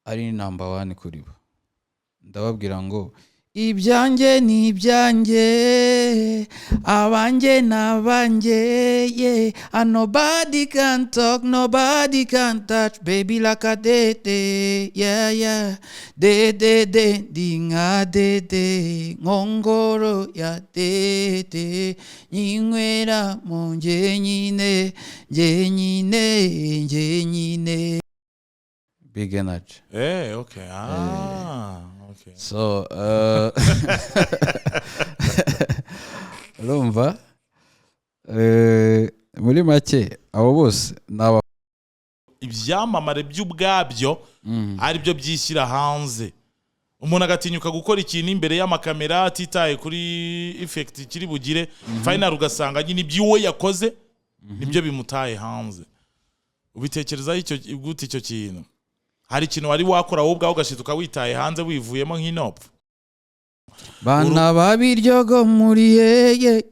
Ari number one kuri bo. Ndababwira ngo ibyanjye ni ibyanjye, abanjye ni abanjye, yeah. And nobody can talk, nobody can touch, baby, like a dede, yeah. Dede de ndi nka dede, nkongoro ya dede, nyinywera mu njyenyine, njyenyine, njyenyine. Big Energy. Okay, ah, okay. So urumva, muri make abo bose ni aba Ibyamamare by'ubwabyo ari byo byishyira hanze, umuntu agatinyuka gukora ikintu imbere y'amakamera atitaye kuri effect kiri bugire. Final ugasanga nyine ibyo uwo yakoze nibyo bimutaye hanze. Ubitekerezaho icyo gute? Icyo kintu, hari ikintu wari wakora wowe ubwawe ugashituka witaye hanze, wivuyemo nk'inopfu? Bana babiryogo muri ye,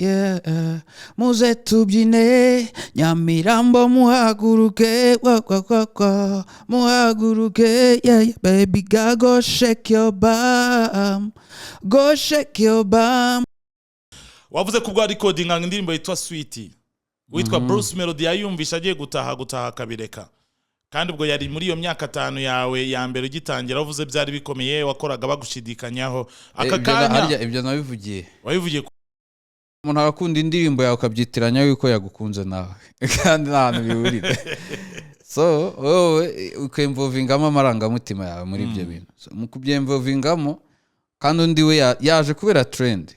muze tubyine. Nyamirambo muhaguruke, wa wa wa wa, muhaguruke, yeah. Baby girl, go shake your bum, go shake your bum. Wavuze ko ubwo recordinga indirimbo yitwa Sweet, witwa Bruce Melody yayumvisha agiye gutaha akabireka. Kandi ubwo yari muri iyo myaka 5 yawe ya mbere ugitangira. Wavuze byari bikomeye, wakoraga bagushidikanyaho. Aka Ibyo kanya harya ibyo nabivugiye wabivugiye Umuntu arakunda indirimbo yawe ukabyitiranya yuko yagukunze nawe, kandi nta hantu bihurira. So wowe ukemvovingamo amarangamutima yawe muri ibyo bintu. So, mu kubyemvovingamo kandi, undi we yaje kubera trend.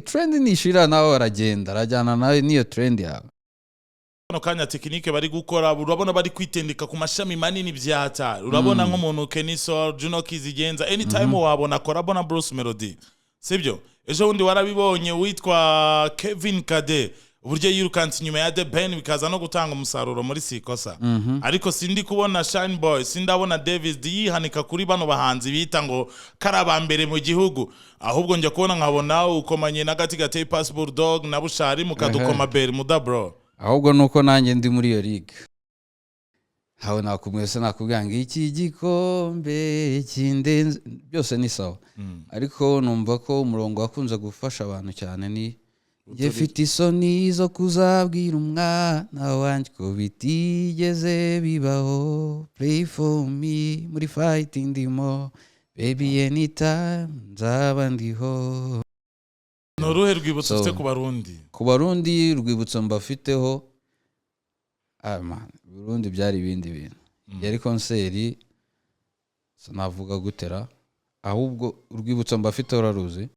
Trend nishira, nawe aragenda, arajyana nawe n'iyo trend yawe. Kano kanya tekinike bari gukora, urabona bari kwitendeka ku mashami manini byatari. Urabona nk'umuntu Kenny Sol, Juno Kizigenza, anytime wabona collabo na Bruce Melody, sibyo? Ejo bundi warabibonye, witwa Kevin Kade, uburyo yirukanse inyuma ya The Ben bikaza no gutanga umusaruro muri Sikosa. Ariko sindi kubona Shine Boy, sindabona Davis D yihanika kuri bano bahanzi bita ngo kari aba mbere mu gihugu. Ahubwo njya kubona nkabona ukomanye n'agati gateye Passport Dog na Bushari, mukadukoma Bermuda, bro. Ahubwo nuko nanjye ndi muri iyo ligue hawe, nakumwese nakubwira ngo iki gikombe kindenze byose ni sawa. Ariko numva ko umurongo wakunze gufasha abantu cyane ni njye mfite isoni zo kuzabwira umwana wanjye ko bitigeze bibaho. Play for me muri fighting ndimo, baby, anytime nzaba ndiho. Ni uruhe rwibutso ufite ku Barundi? Ku Barundi, urwibutso mbafiteho, ah, man, Burundi byari ibindi bintu. Yari concert, sinavuga gutera, ahubwo urwibutso mbafiteho uraruzi.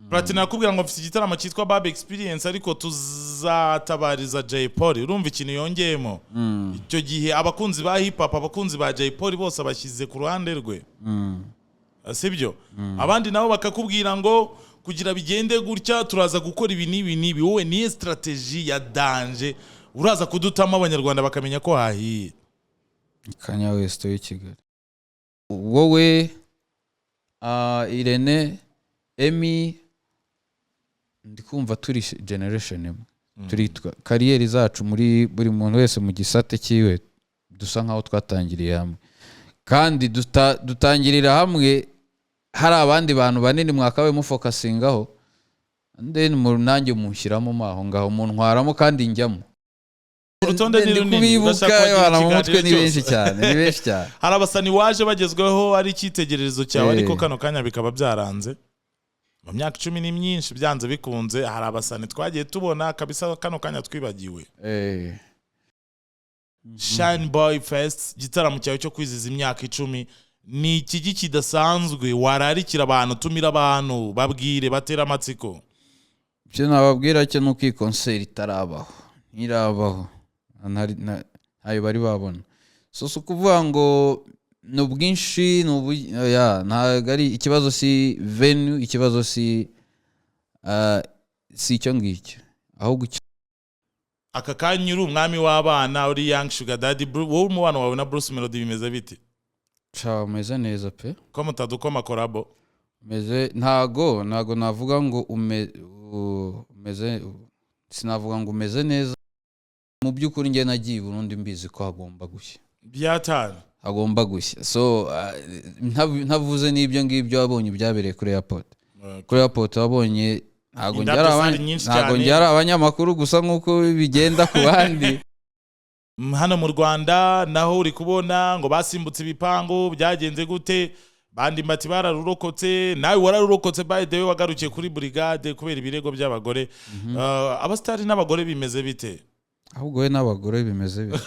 Platini akubwira ngo mfite igitaramo cyitwa Bab Experience, ariko tuzatabariza Jay Polly. Urumva ikintu yongeyemo icyo gihe, abakunzi ba hip hop, abakunzi ba Jay Polly bose abashyize ku ruhande rwe, sibyo? Abandi nabo bakakubwira ngo kugira bigende gutya turaza gukora ibi n'ibi n'ibi. Wowe niyo strategy ya danger uraza kudutamo, Abanyarwanda bakamenya ko hahiye? Kanye West w'i Kigali, wowe, Irene, Emi, ndi kumva turi generation imwe, turi career zacu muri buri muntu wese mu gisate cyiwe dusa nkaho twatangiriye hamwe, kandi dutangirira hamwe hari abandi bantu banini mwakabaye mufocusingaho. Then nanjye munshyiramo mo aho ngaho, muntwaramo kandi njyamo. Urutonde ni Ndi runini. kubibuka. Urashaka kubagira Bana mu mutwe ni ikiganiro benshi cyose. cyane, ni benshi cyane. Hari abasani waje bagezweho ari icyitegererezo cyawe, ariko kano kanya bikaba byaranze. Mu myaka 10 ni myinshi, byanze bikunze hari abasani twagiye tubona kabisa kano kanya twibagiwe. Shine Boy Fest, igitaramo cyawe cyo kwizihiza imyaka 10, ni ikigi kidasanzwe wararikira abantu? Tumira abantu, babwire, batera amatsiko. Icyo nababwira cyo ni uko iyi concert itarabaho, ntirabaho. Ntayo bari babona. So si ukuvuga ngo ni ubwinshi, ni ubu ya, ntabwo ari ikibazo, si venue ikibazo, si icyo ngicyo, ahubwo Aka kanya uri umwami w'abana, uri Young Sugar Daddy. Wowe umubano wawe na Bruce Melody bimeze bite? Ca umeze neza pe. Ko mutadukoma collabo? Umeze, ntago navuga ngo umeze, sinavuga ngo umeze neza. Mu by'ukuri njye nagiye i Burundi mbizi ko hagomba gushya. Byatanu. Hagomba gushya. So ntavuze n'ibyo ngibyo, wabonye ibyabereye kuri airport. Kuri airport wabonye ntabwo njye Indabyo ari zari nyinshi ntabwo cyane. njye ari abanyamakuru gusa nk'uko bigenda ku bandi. Hano mu Rwanda naho uri kubona ngo basimbutse ibipangu, byagenze gute? Bandi mbati bararurokotse, nawe wararurokotse. By the way, wagarukiye kuri burigade kubera ibirego by'abagore. Abasitari n'abagore bimeze bite? Ahubwo we n'abagore bimeze bite?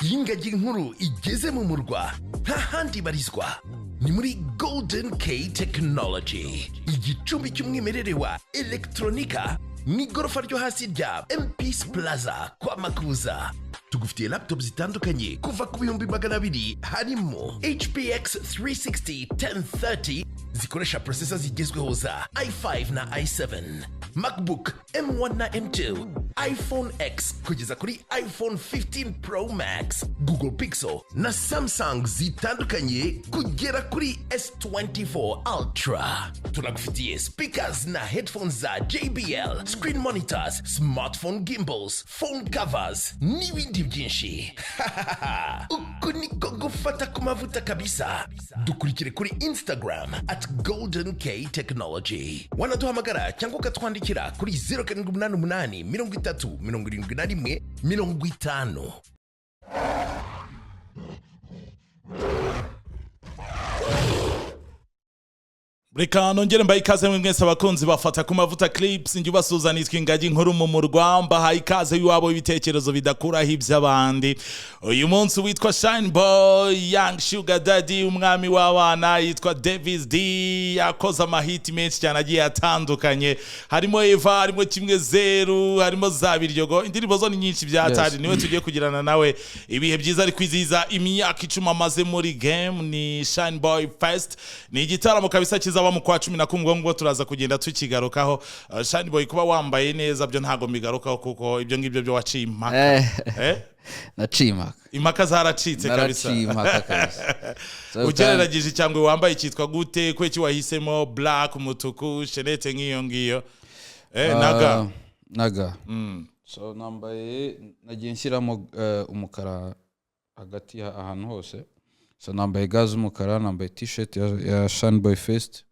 Iyo ingagi nkuru igeze mu murwa, nta handi ibarizwa, ni muri Golden K Technology, igicumbi cy'umwimerere wa elegitoronika, mu igorofa ryo hasi rya MPC Plaza kwa Makuza. Tugufitiye laptop zitandukanye kuva ku 200,000, harimo HPX 360 1030 zikoresha processor zigezweho za i5 na i7, MacBook M1 na M2, iPhone X kugeza kuri iPhone 15 Pro Max, Google Pixel na Samsung zitandukanye kugera kuri S24 Ultra. Tunagufitiye speakers na headphones za JBL, screen monitors, smartphone gimbals, phone covers n'ibindi byinshi. Uku niko gufata ku mavuta kabisa. Dukurikire kuri Instagram @GoldenKTechnology. Wanaduhamagara cyangwa ukatwandikira kuri 0788 30 71 50. Reka nongere mbaye ikaze mwe mwese abakunzi bafata ku mavuta clips. Njye ubasuhuza nitwa Ingagi Nkuru mu murwa. Mbahaye ikaze iwabo ibitekerezo bidakuraho iby'abandi. Uyu munsi witwa Shine Boy, Young Sugar Daddy, umwami w'abana, yitwa Davis D. Yakoze amahiti menshi cyane agiye atandukanye, harimo Eva, harimo kimwe zeru, harimo za Biryogo, indirimbo zo ni nyinshi byatari. Niwe tugiye kugirana nawe ibihe byiza, ari kwizihiza imyaka 10 amaze muri game. Ni Shine Boy Fest, ni igitaramo kabisa kizaba mu kwa 11, ngo turaza kugenda tukigarukaho. Shine Boy, kuba wambaye neza byo ntago mbigarukaho, kuko ibyo ngibyo byo waciye impaka. Eh? Naciye impaka. Impaka zaracitse kabisa. Naraciye impaka kabisa. So, Ugereranyije cyangwa wambaye cyitwa gute? Kweki wahisemo black, umutuku, shenete nk'iyo ngiyo, naga? Naga. So nambaye, nagiye nshyiramo umukara hagati ahantu hose. So nambaye gants z'umukara, nambaye T-shirt ya Shine Boy Fest.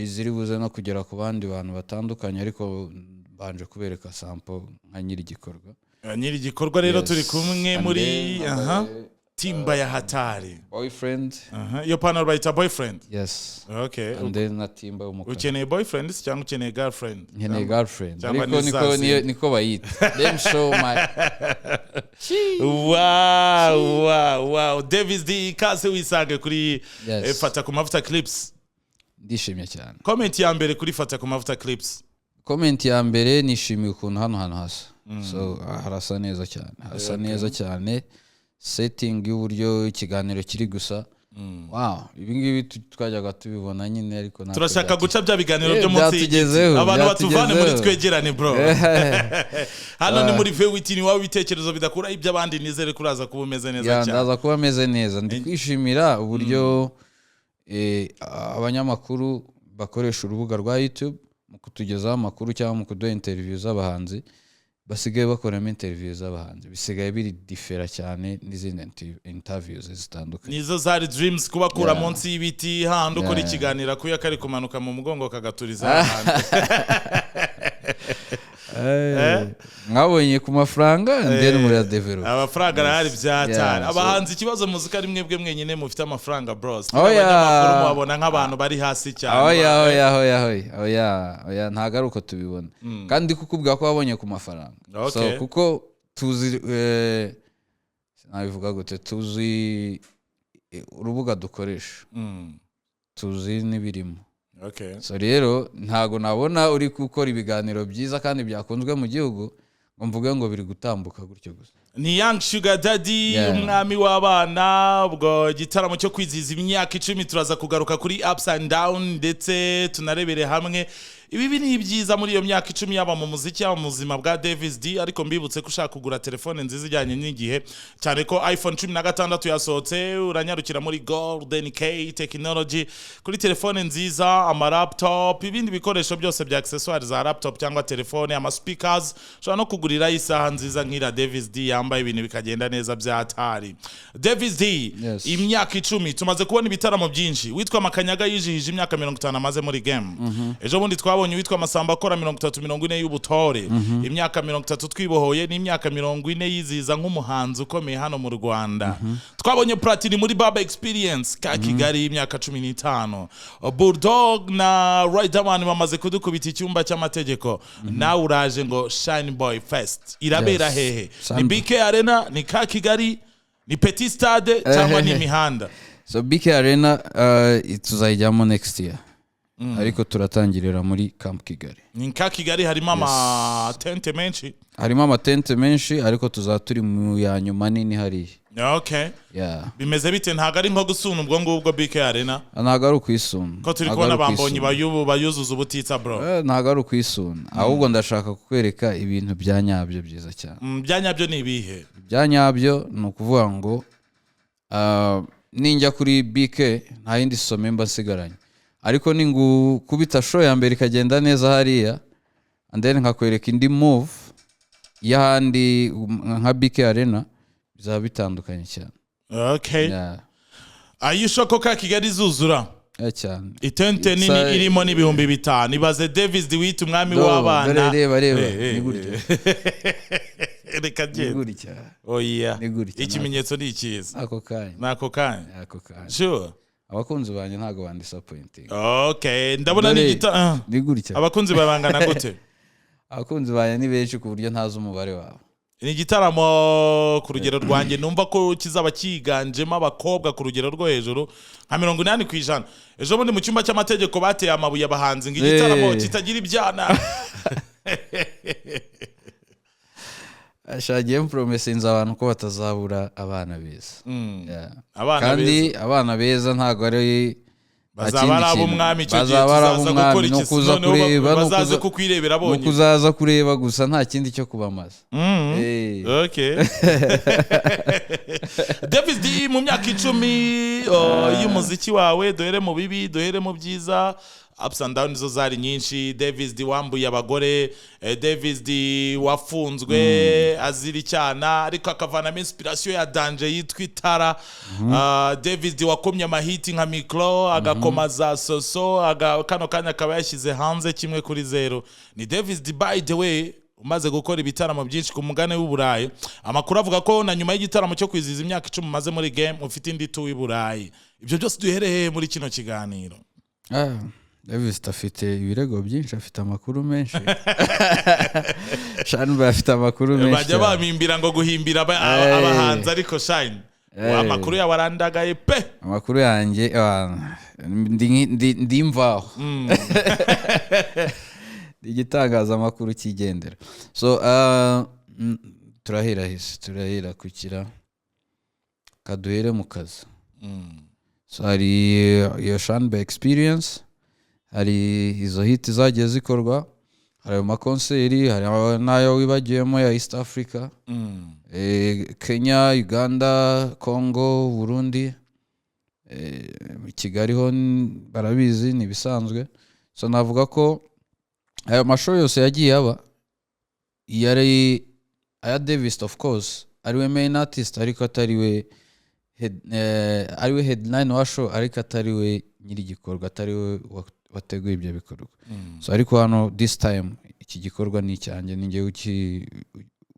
Ziri buze no kugera ku bandi bantu batandukanye, ariko mbanje kubereka sample nka nyiri igikorwa. Nyiri igikorwa rero Yes. turi kumwe And muri then aha nambaye, timba ya hatari. Boyfriend. Aha, iyo pantaro bayita boyfriend? Yes. Okay. And then na timba y'umukara. Ukeneye boyfriend se cyangwa ukeneye girlfriend? Nkeneye girlfriend. Cyangwa Ariko ni niko za zindi. niko bayita. Let me show my Wow, Davis D, ikaze wisange kuri Yes. Fata ku Mavuta Clips. Ndishimye cyane. Comment ya mbere kuri Fata ku Mavuta Clips. Comment ya mbere, nishimiye ukuntu hano hantu hasa. So harasa neza cyane, harasa neza cyane. Setting y'uburyo ikiganiro kiri gusa, wow, ibi ngibi twajyaga tubibona nyine, ariko natwe Turashaka guca bya biganiro byo munsi y'igiti. Byatugezeho, Abantu batuvane muri byatugezeho. twegerane, bro. Hano ni muri V8, ni wowe ibitekerezo bidakura iby'abandi. Nizere ko uraza kuba umeze neza Ya, cyane. ndaza kuba ameze neza. Ndi kwishimira uburyo abanyamakuru bakoresha urubuga rwa YouTube mu kutugezaho amakuru cyangwa mu kuduha interview z'abahanzi. Basigaye bakoramo interview z'abahanzi, bisigaye biri different cyane n'izindi interviews zitandukanye. Nizo zari dreams, kubakura munsi y'ibiti hahandi ukora ikiganiro akuya kari kumanuka mu mugongo kagaturiza hahandi. Mwabonye ku mafaranga and then muradevelopa. Amafaranga arahari byatari. Yeah, so- Abahanzi, ikibazo muzika ari mwebwe mwenyine mufite amafaranga, bros. Oya. Abanyamakuru mubabona nk'abantu bari hasi cyane. Oya, oya, oya, oya, oya, oya, ntabwo ari uko tubibona, kandi kukubwira ko wabonye ku mafaranga, so kuko tuzi, nabivuga gute, tuzi urubuga dukoresha, tuzi n'ibirimo. So rero ntabwo nabona uri gukora ibiganiro byiza kandi byakunzwe mu gihugu ngo mvuge ngo biri gutambuka gutyo gusa. Ni Young Sugar Daddy, umwami w'abana. Ubwo igitaramo cyo kwizihiza imyaka 10, turaza kugaruka kuri ups and down, ndetse tunarebere hamwe Ibibi ni ibyiza muri iyo myaka 10, yaba mu muziki, yaba mu buzima bwa Davis D. Ariko mbibutse ko ushaka kugura telefone nziza ijyanye n'igihe, cyane ko iPhone 16 yasohotse, uranyarukira muri Golden K Technology kuri telefone nziza, ama laptop, ibindi bikoresho byose bya accessoires za laptop cyangwa telefone, ama speakers. Ushobora no kugurirayo isaha nziza nk'ira Davis D yambaye, ibintu bikagenda neza bya hatari. Davis D, Yes. imyaka 10, tumaze kubona ibitaramo byinshi. Witwa Makanyaga yijihije imyaka 50 amaze muri game. Ejo bundi twabonye uwitwa Masamba akora 30, 40 y'ubutore. Imyaka 30 twibohoye n'imyaka 40 yizihiza nk'umuhanzi ukomeye hano mu Rwanda. Twabonye Platini muri Baba Experience ka Kigali y'imyaka 15. Bulldog na Riderman bamaze kudukubita Icyumba cy'Amategeko. Nawe uraje ngo Shine Boy Fest irabera Yes. hehe? Ni Shine. BK Arena, ni ka Kigali, ni Petit Stade cyangwa ni imihanda? So BK Arena tuzayijyamo next year, ariko turatangirira muri Camp Kigali. Ni ka Kigali, harimo amatente menshi. Harimo amatente menshi, ariko tuzaba turi mu ya nyuma nini hariya. Yeah. Bimeze bite? Ntabwo ari nko gusuna ubwo ngubwo BK Arena? Ntabwo ari ukwisuna. Ko turi Ntabwo kubona ari bambonye ukwisuna. bayuzuza ubutitsa, bro. Ntabwo ari ukwisuna, ahubwo ndashaka kukwereka ibintu bya nyabyo byiza cyane. Bya nyabyo ni ibihe? Ibya nyabyo ni ukuvuga ngo ninjya kuri BK nta yindi some mba nsigaranye, ariko ningukubita show ya mbere ikagenda neza hariya, and then nkakwereka indi move y'ahandi nka BK Arena, bizaba bitandukanye cyane. Okay. Are you sure ko ka Kigali izuzura? Yeah, cyane. Itente nini irimo n'5000. Ibaze Davis D umwami Do, w'abana. dore, reba, reba, Eh, ni gutya. Reka Ni genda. gutya. Oya. Ni gutya. Ikimenyetso ni ikiza. Ako kanya. Nako kanya. Ako kanya. Sure. Abakunzi banjye ntabwo bandisappointing. Okay, ndabona Dore, ni igita ni gutya. Abakunzi babangana gute? Abakunzi banjye ni benshi ku buryo ntazi umubare wabo. Ni igitaramo ku rugero rwanjye numva ko kizaba cyiganjemo abakobwa ku rugero rwo hejuru, nka 80%. Ejo bundi mu Cyumba cy'Amategeko bateye amabuye abahanzi ngo igitaramo kitagira ibyana. Shagiye mpromesinze abantu ko batazabura abana beza. Yeah. Abana Kandi beza. abana beza ntabwo ari nta Bazaba kindi ari kintu. ab'umwami icyo gihe. Bazaba ari Tuzaza ab'umwami, gukora ni iki? ukuza Noneho kureba, ni bazaze kukwirebera ni bonyine. ukuzaza kureba gusa, nta kindi cyo kubamaza. Okay, Davis D, mu myaka 10, oh, y'umuziki wawe, duhere mu bibi, duhere mu byiza. Ups and down zo zari nyinshi. Davis D wambuye abagore, Davis D wafunzwe azira icyana ariko akavanamo inspiration ya danger yitwa Itara. Davis D wakomye amahiti nka Micro, agakoma za Soso, kano kanya akaba yashyize hanze 1-0. Ni Davis D, by the way, umaze gukora ibitaramo byinshi ku mugabane w'Uburayi. Amakuru avuga ko na nyuma y'igitaramo cyo kwizihiza imyaka 10 umaze muri game ufite indi tour y'i Burayi. Ibyo byose duhereye muri kino kiganiro? Ah, Davis afite ibirego byinshi, afite amakuru menshi. Shine afite amakuru menshi Bajya cyane. bampimbira ngo guhimbira abahanzi, ariko Shine, amakuru yawe arandagaye pe. Amakuru yanjye, ah, ndi imvaho, ndi igitangazamakuru cyigendera. So turahera hese? Turahera kukira kaduhere mu kazi. So hari iyo Shine Experience, hari izo hit zagiye zikorwa, hari ayo makonseri, hari n'ayo wibagiyemo ya East Africa, Kenya, Uganda, Congo, Burundi, Kigali ho barabizi, ni ibisanzwe. So navuga ko ayo mashow yose yagiye aba yari aya Davis, of course ariwe main artist, ariko atariwe ariwe headline wa show, ariko atariwe nyiri igikorwa, atariwe wateguye ibyo bikorwa. So ariko hano this time iki gikorwa ni icyanjye, ni njyewe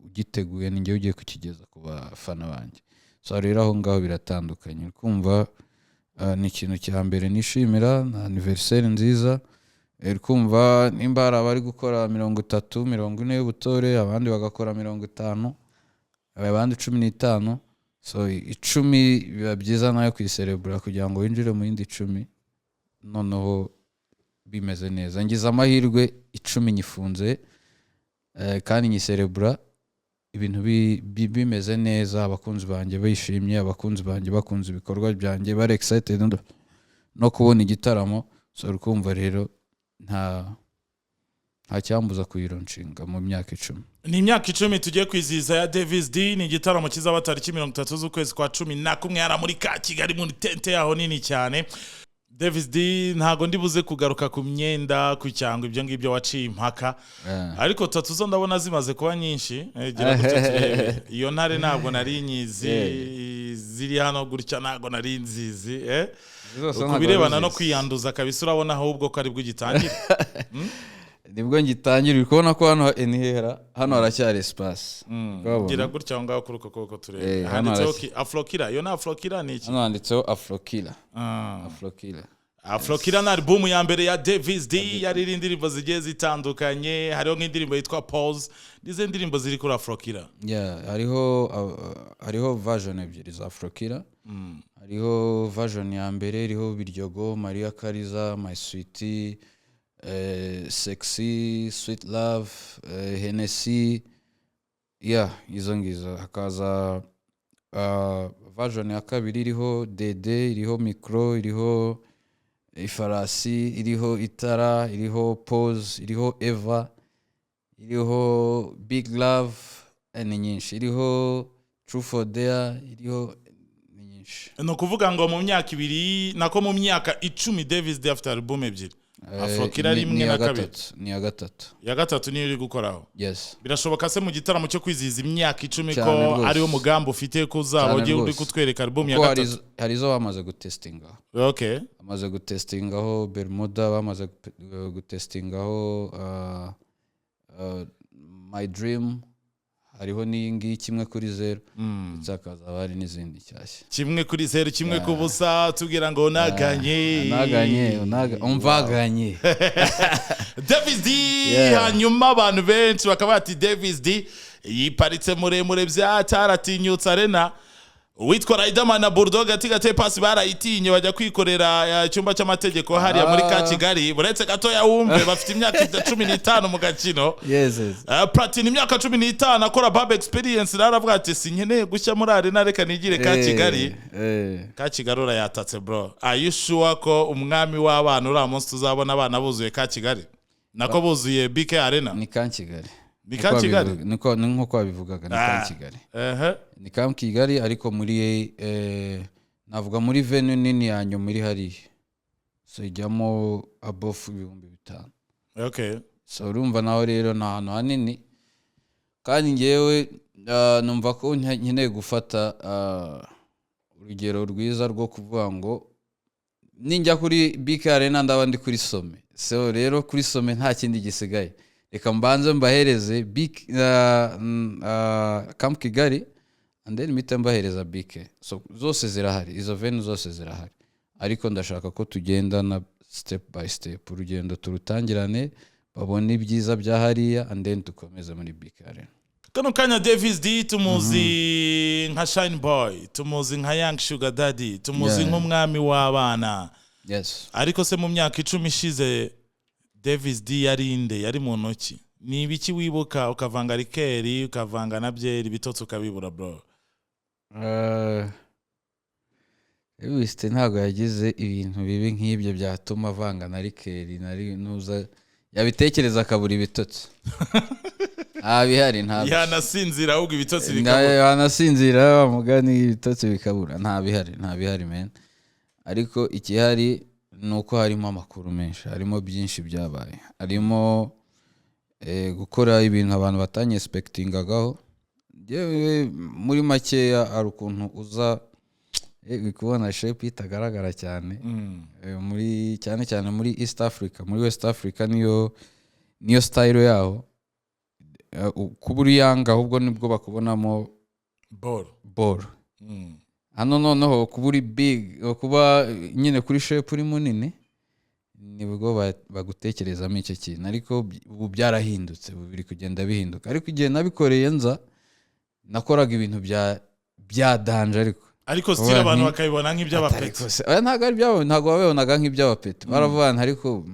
ugiteguye, ni njyewe ugiye kukigeza ku bafana banjye. So rero aho ngaho biratandukanye. Uri kumva, ni ikintu cya mbere nishimira, ni anniversaire nziza. Uri kumva, nimba hari abari gukora 30, 40 y'ubutore, abandi bagakora 50, abandi 15. So 10 biba byiza nayo kuyiserebura kugira ngo winjire mu yindi 10 noneho bimeze neza. Ngize amahirwe 10 nyifunze, kandi nyiserebura ibintu bimeze neza, abakunzi banjye bishimye, abakunzi banjye bakunze ibikorwa byanjye, bari excited no kubona igitaramo. So uri kumva rero nta Nta cyambuza kuyilaunchinga mu myaka 10. Ni imyaka 10 tugiye kwizihiza ya Davis D. Ni igitaramo kizaba tariki 30 z'ukwezi kwa 11 hariya muri ka Kigali, muri tente yaho nini cyane. Davis D, ntago ndi buze kugaruka ku myenda, ku cyangwa ibyo ngibyo waciye impaka, ariko tattoo zo ndabona zimaze kuba nyinshi. Gira gutya turebe. Iyo ntare ntabwo nari nyizi. Ziri hano gutya ntabwo nari nzizi, eh? Zose Ku ntabwo birebana no wabizizi. kwiyanduza kabisa, urabona ahubwo ko aribwo ugitangira. Nibwo ngitangira. Uri kubona ko hano ni hera, hano haracyari espace. Urabona? Gira gutya aho ngaho kuri uko kuboko turebe. Hano Handitseho haracya- Afrokira. Iyo ni Afrokira, ni iki? Hano handitseho Afrokila. Afrokila. Afrokira ni album ya mbere ya Davis D, yari iri indirimbo zigiye zitandukanye, hariho nk'indirimbo yitwa Pause n'izi ndirimbo ziri kuri Afrokira. Yeah, hariho version ebyiri za Afrokila. Hariho version ya mbere iriho Biryogo, Maria Kariza, My Sweetie, Sexy Sweet Love, Hennessy, yeah, izo ngizo. Hakaza version ya kabiri iriho Dede, iriho Micro, iriho Ifarasi, iriho Itara, iriho Pose, iriho Eva, iriho Big Love, ni nyinshi, iriho True for Dare, iriho, ni nyinshi. Ni ukuvuga ngo mu myaka 2, nako mu myaka 10, Davis D afite album ebyiri. Afrokira rimwe Ni na iya kabiri. gatatu, ni iya gatatu. Iya gatatu niyo uri gukoraho? Yes. Birashoboka se mu gitaramo cyo kwizihiza imyaka 10 Cyane ko rwose. ariwo mugambi ufite, ko uzaba Cyane ugiye uri rwose. kutwereka album ya Kuko hari gatatu? hari izo bamaze gutestinga. Bamaze gutestingaho Bermuda, bamaze gutestingaho My Dream, hariho n'iyi ngiyi 1-0, ndetse hakazaba hari n'izindi nshyashya. 1-0, 1-0, tubwira ngo unaganye. Unaganye, umvaganye. Davis D. Hanyuma abantu benshi bakaba bati Davis D yiparitse muremure byataratinyutse arena. Uwitwa Riderman na Bulldog ati gate pasi barayitinye, bajya kwikorera icyumba cy'amategeko hariya muri ka Kigali. Buretse gatoya wumve, bafite imyaka 15 mu gakino. Yes. Platini imyaka 15 akora bab experience, rero aravuga ati sinkeneye gushya muri arena, reka nigire ka Kigali. Ka Kigali urayatatse, bro. Are you sure ko umwami w'abana uriya munsi tuzabona abana buzuye ka Kigali, nako buzuye BK Arena? Ni ka Kigali. Ni ka Kigali? Niko, ni nkuko wabivugaga, ni ka Kigali. Ni ka Kigali, ariko muri navuga muri venue nini ya nyuma iri hariya, so ijyamo above 5000. So urumva naho rero ni ahantu hanini, kandi ngewe numva ko nkeneye gufata urugero rwiza rwo kuvuga ngo ninjya kuri BK Arena ndaba ndi kuri sommet. So rero kuri sommet nta kindi gisigaye, reka mbanze mbahereze BK, Camp Kigali, and then mpite mbahereza BK. So zose zirahari, izo venue zose zirahari, ariko ndashaka ko tugendana step by step, urugendo turutangirane, babone ibyiza bya hariya, and then dukomeze muri BK Arena. Kano kanya Davis D tumuzi nka Shine Boy, tumuzi nka Young Sugar Daddy, tumuzi nk'umwami w'abana. Ariko se mu myaka 10 ishize Davis D yari inde? Yari mu ntoki? Ni ibiki wibuka ukavanga liqueur, ukavanga na byeri, ibitotsi ukabibura, bro? Davis D ntabwo yagize ibintu bibi nk'ibyo byatuma avanga na liqueur na nuza yabitekereza akabura ibitotsi. Nta bihari, ntabyo. Yanasinzira ahubwo ibitotsi bikabura. Yanasinzira wa mugani, ibitotsi bikabura. Nta bihari, nta bihari, man. Ariko ikihari ni uko harimo amakuru menshi, harimo byinshi byabaye, harimo gukora ibintu abantu batanyexpectingagaho. Yewe, muri makeya hari ukuntu uza uri kubona shape itagaragara cyane. Muri cyane cyane muri East Africa, muri West Africa niyo style yaho. Kuba uri young ahubwo nibwo bakubonamo ball. Ball. Hano noneho kuba uri big, kuba nyine kuri shape uri munini, nibwo bagutekerezamo icyo kintu. Ariko ubu byarahindutse, ubu biri kugenda bihinduka. Ariko igihe nabikoreye nza nakoraga ibintu bya danger, ariko Ariko still Ubu abantu bakabibona nk'iby'abapeti. Ariko se, oya, ntabwo ari ibyabo, ntabwo babibonaga nk'iby'abapeti. Baravuga nti ariko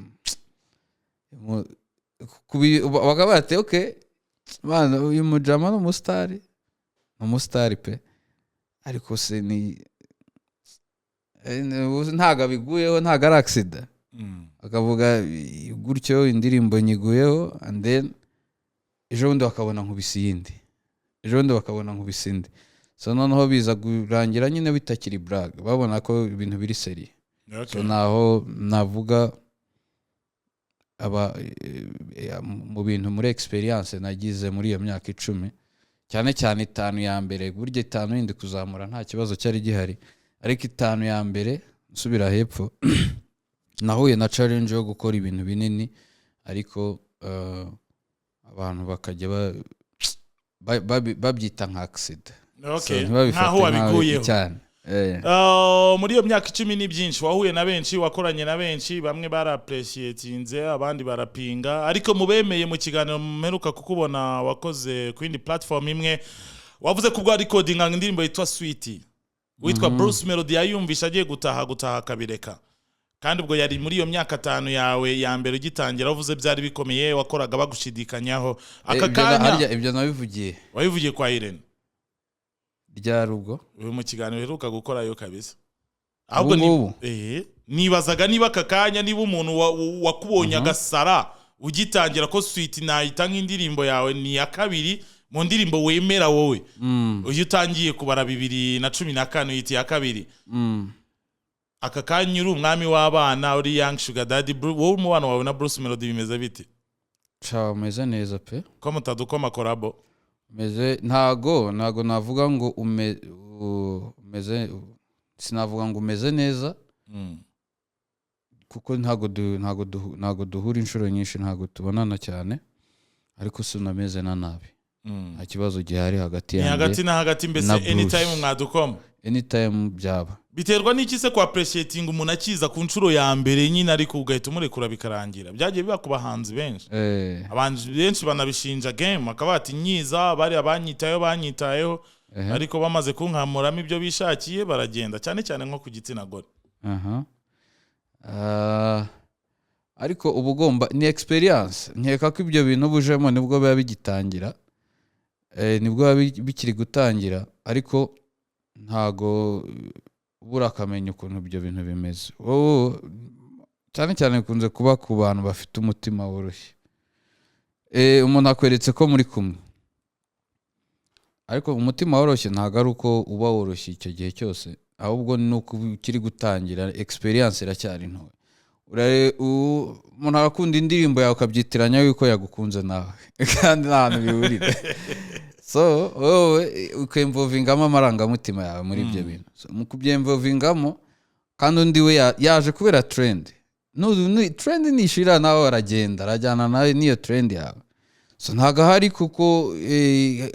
bakaba bati okay man, uyu mujama ni umusitari, ni umusitari pe, ariko se ni ntabwo abiguyeho, ntabwo ari accident. Akavuga gutyo indirimbo nyiguyeho, and then ejo bundi bakabona nkubise iyindi, ejo bundi bakabona nkubise indi. So noneho biza kurangira nyine bitakiri blague, babona ko ibintu biri sérieux. So naho navuga aba mu bintu, muri experience nagize muri iyo myaka 10, cyane cyane 5 ya mbere. Burya 5 yindi kuzamura nta kibazo cyari gihari, ariko 5 ya mbere nsubira hepfo nahuye na challenge yo gukora ibintu binini, ariko abantu bakajya babyita nka accident. So, ntibabifate nkaho wabiguyeho. Cyane. Muri iyo myaka 10 ni byinshi wahuye na benshi, wakoranye na benshi, bamwe baraappreciatinze, abandi barapinga. Ariko mu bemeye, mu kiganiro mperuka kukubona wakoze ku yindi platform imwe, wavuze ko ubwo recordinga indirimbo yitwa Sweet, witwa Bruce Melody yayumvisha agiye gutaha akabireka. Kandi ubwo yari muri iyo myaka 5 yawe ya mbere ugitangira, wavuze byari bikomeye, wakoraga bagushidikanyaho. Aka kanya Harya ibyo nabivugiye? Wabivugiye kwa Irene. Ryari ubwo? Uyu mu kiganiro uheruka gukorayo kabisa. Ubu ngubu? Nibazaga niba aka kanya, niba umuntu wakubonye agasara ugitangira, ko Sweet nayita nk'indirimbo yawe ni iya kabiri mu ndirimbo wemera wowe, iyo utangiye kubara 2014 uyita iya kabiri. Aka kanya uri umwami w'abana, uri Young Sugar Daddy, wowe umubano wawe na Bruce Melody bimeze bite? Ca umeze neza pe. Ko mutadukoma collabo? Umeze, ntago navuga ngo umeze, sinavuga ngo umeze neza, kuko ntago duhura inshuro nyinshi, ntago tubonana cyane, ariko sinameze na nabi. Nta kibazo gihari hagati Ni yanjye hagati na hagati mbese. na Bruce. Anytime mwadukoma. Anytime byaba. Biterwa n'iki se ku appreciating umuntu akiza ku nshuro ya mbere nyine, ariko ugahita umurekura bikarangira? Byagiye biba ku bahanzi benshi. Abahanzi benshi banabishinja game, bakaba bati nyiza bariya banyitayeho, banyitayeho, ariko bamaze kunkamuramo ibyo bishakiye baragenda, cyane cyane nko ku gitsina gore. Aha. Ah, ariko uba ugomba, ni experience. Nkeka ko ibyo bintu uba ujemo nibwo biba bigitangira, nibwo biba bikiri gutangira, ariko ntago ubura akamenya ukuntu ibyo bintu bimeze. Wowe cyane cyane bikunze kuba ku bantu bafite umutima woroshye. Umuntu akweretse ko muri kumwe, ariko umutima woroshye ntabwo ari uko uba woroshye icyo gihe cyose, ahubwo ni uko ukiri gutangira, experience iracyari ntoya. Umuntu arakunda indirimbo yawe, ukabyitiranya yuko yagukunze nawe, kandi nta hantu bihurira. So wowe ukemvovingamo amarangamutima yawe muri ibyo bintu. So, mu kubyemvovingamo, kandi undi we yaje kubera trend. Trend nishira nawe aragenda, arajyana nawe n'iyo trend yawe. So ntabwo ahari kuko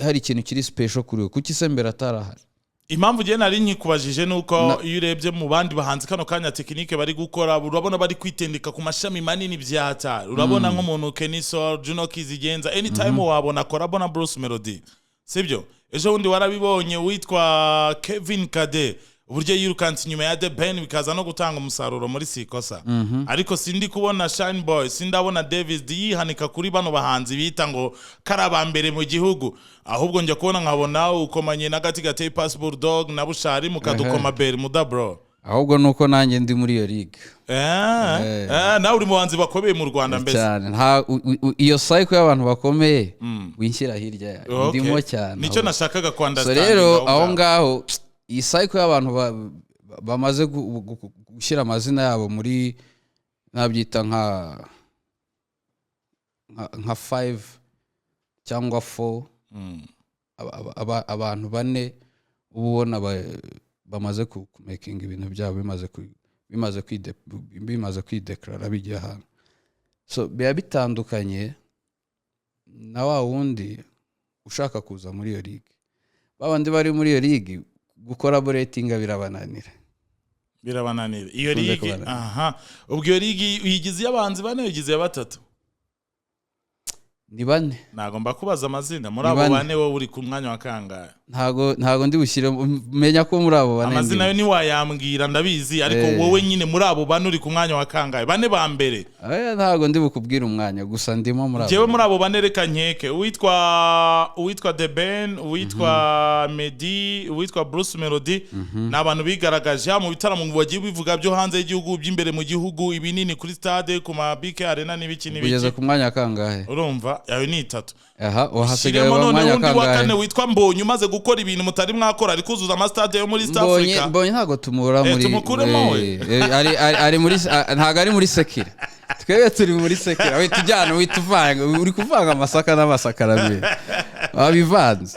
hari ikintu kiri special kuri we. Kuki se mbere atarahari? Impamvu ugiye nari nkikubajije ni uko iyo urebye mu bandi bahanzi kano kanya technique bari gukora, urabona bari kwitendeka ku mashami manini byatari. Urabona nk'umuntu Kenny Sol, Juno Kizigenza, anytime wabona collabo na Bruce Melody, sibyo? Ejo bundi warabibonye witwa Kevin Kade uburyo yirukanse inyuma ya The Ben, bikaza no gutanga umusaruro muri Sikosa. Ariko sindi kubona Shine Boy, sindabona Davis D yihanika kuri bano bahanzi bita ngo kari aba mbere mu gihugu. Ahubwo njya kubona nkabona ukomanye n'agati gateye Pass Bulldog na Bushari, mukadukoma Bermuda, bro. Ahubwo ni uko nanjye ndi muri iyo ligue. Nawe uri mu bahanzi bakomeye mu Rwanda mbese. Cyane. Nta iyo cycle y'abantu bakomeye winshyira hirya yayo. Ndimo cyane Nicyo ahubwo. nashakaga So kwunderstandinga. rero aho ngaho, iyi cycle y'abantu bamaze gushyira amazina yabo muri, nabyita nka five cyangwa four, abantu bane uba ubona bamaze kumakinga ibintu byabo, bimaze kwideclara, bijya ahantu. So biba bitandukanye na wa wundi ushaka kuza muri iyo ligue. Ba bandi bari muri iyo ligue gucollaboratinga birabananira. Birabananira iyo Kunze ligue. kubananira. Aha, ubwo iyo ligue uyigize iy'abahanzi bane, uyigize iya batatu? Ni bane. Ntabwo mbakubaza amazina muri Ni abo bane. bane. Wowe uri ku mwanya wa kangahe? Ntago ndi bushyire, menya ko muri abo bane Amazina yo ndimo. ntiwayambwira, ndabizi, ariko wowe nyine muri abo bane uri ku mwanya wa kangahe? Bane ba mbere. Oya, ntago ndi bukubwire umwanya, gusa ndimo muri abo. Njyewe muri abo bane, reka nkeke uwitwa The Ben, uwitwa Meddy, uwitwa Bruce Melody. Ni abantu bigaragaje haba mu bitaramo bagiye bivuga byo hanze y'igihugu, by'imbere mu gihugu, ibinini kuri stade, ku ma BK Arena n'ibiki Kugeza n'ibiki. ku mwanya wa kangahe? Urumva, yawe ni itatu. Aha wahasigaye Shyiremo wa none mwanya wa undi wa kane kangahe? witwa Mbonyi, umaze gukora ibintu mutari mwakora, ari kuzuza amasitade yo muri East Mbonye Africa. Mbonye ntabwo tumubura muri Tumukuremo we. Ari muri ntabwo ari muri secular, twebwe turi muri secular. Wita ujyana, wita uvanga, uri kuvanga amasaka n'amasakaramentu, wabivanze.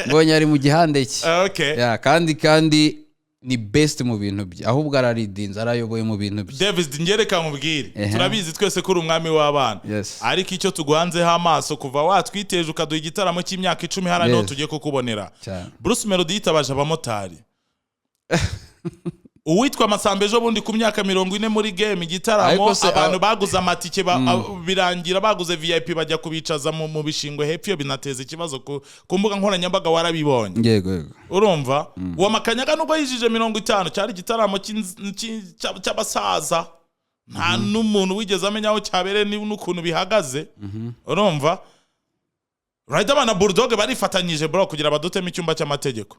Mbonye ari mu gihande cye. Yeah, kandi ni best mu bintu bye, ahubwo araridinze, arayoboye mu bintu bye. Davis, ngereka nkubwire. Turabizi twese ko uri umwami w'abana, ariko icyo tuguhanzeho amaso, kuva watwiteje ukaduha igitaramo cy'imyaka 10, hariya niho tugiye kukubonera. Cyane. Bruce Melody yitabaje abamotari, uwitwa Masamba ejo bundi ku myaka 40 muri game, igitaramo, Ariko se, abantu baguze amatike birangira baguze VIP, bajya kubicaza mu bishingwe hepfo, iyo binateza ikibazo ku mbuga nkoranyambaga, warabibonye? Yego. Urumva, uwo Makanyaga nubwo yijije 50, cyari igitaramo cy'abasaza, nta n'umuntu wigeze amenya aho cyabereye n'ukuntu bihagaze. Urumva, Riderman na Bulldog barifatanyije, bro, kugira badutemo icyumba cy'amategeko.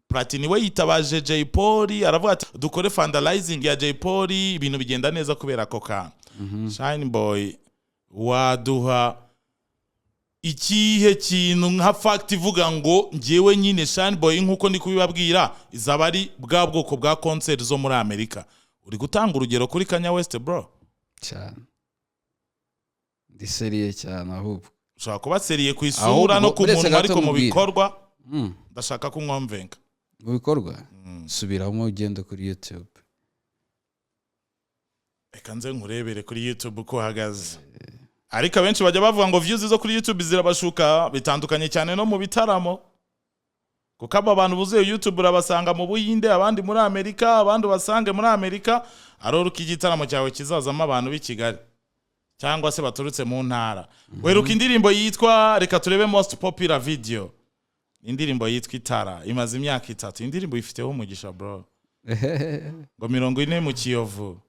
Platini we yitabaje Jay Polly, aravuga ati dukore fundraising ya Jay Polly, ibintu bigenda neza kubera ako kantu. Shine Boy, waduha ikihe kintu nka fact ivuga ngo njyewe nyine Shine Boy, nkuko ndi kubibabwira, izaba ari bwa bwoko bwa concert zo muri Amerika? Uri gutanga urugero kuri Kanye West, bro. Cyane, ndi sérieux cyane ahubwo. Ushobora kuba sérieux ku isura Ahubwo, no ku uretse munwa, gato ariko mu nkubwire. bikorwa ndashaka ko unconvinca. Mu bikorwa, subiramo ugende kuri YouTube. Reka nze nkurebere kuri YouTube uko uhagaze. Ariko abenshi bajya bavuga ngo views zo kuri YouTube zirabashuka, bitandukanye cyane no mu bitaramo, kuko aba bantu buzuye YouTube urabasanga mu Buhinde, abandi muri Amerika, abandi ubasange muri Amerika. Aroruka igitaramo cyawe kizazamo abantu b'i Kigali cyangwa se baturutse mu ntara. Weruka indirimbo yitwa, reka turebe most popular video, indirimbo yitwa Itara, imaze imyaka 3. Indirimbo ifiteho umugisha, bro, ngo 40 mu Kiyovu.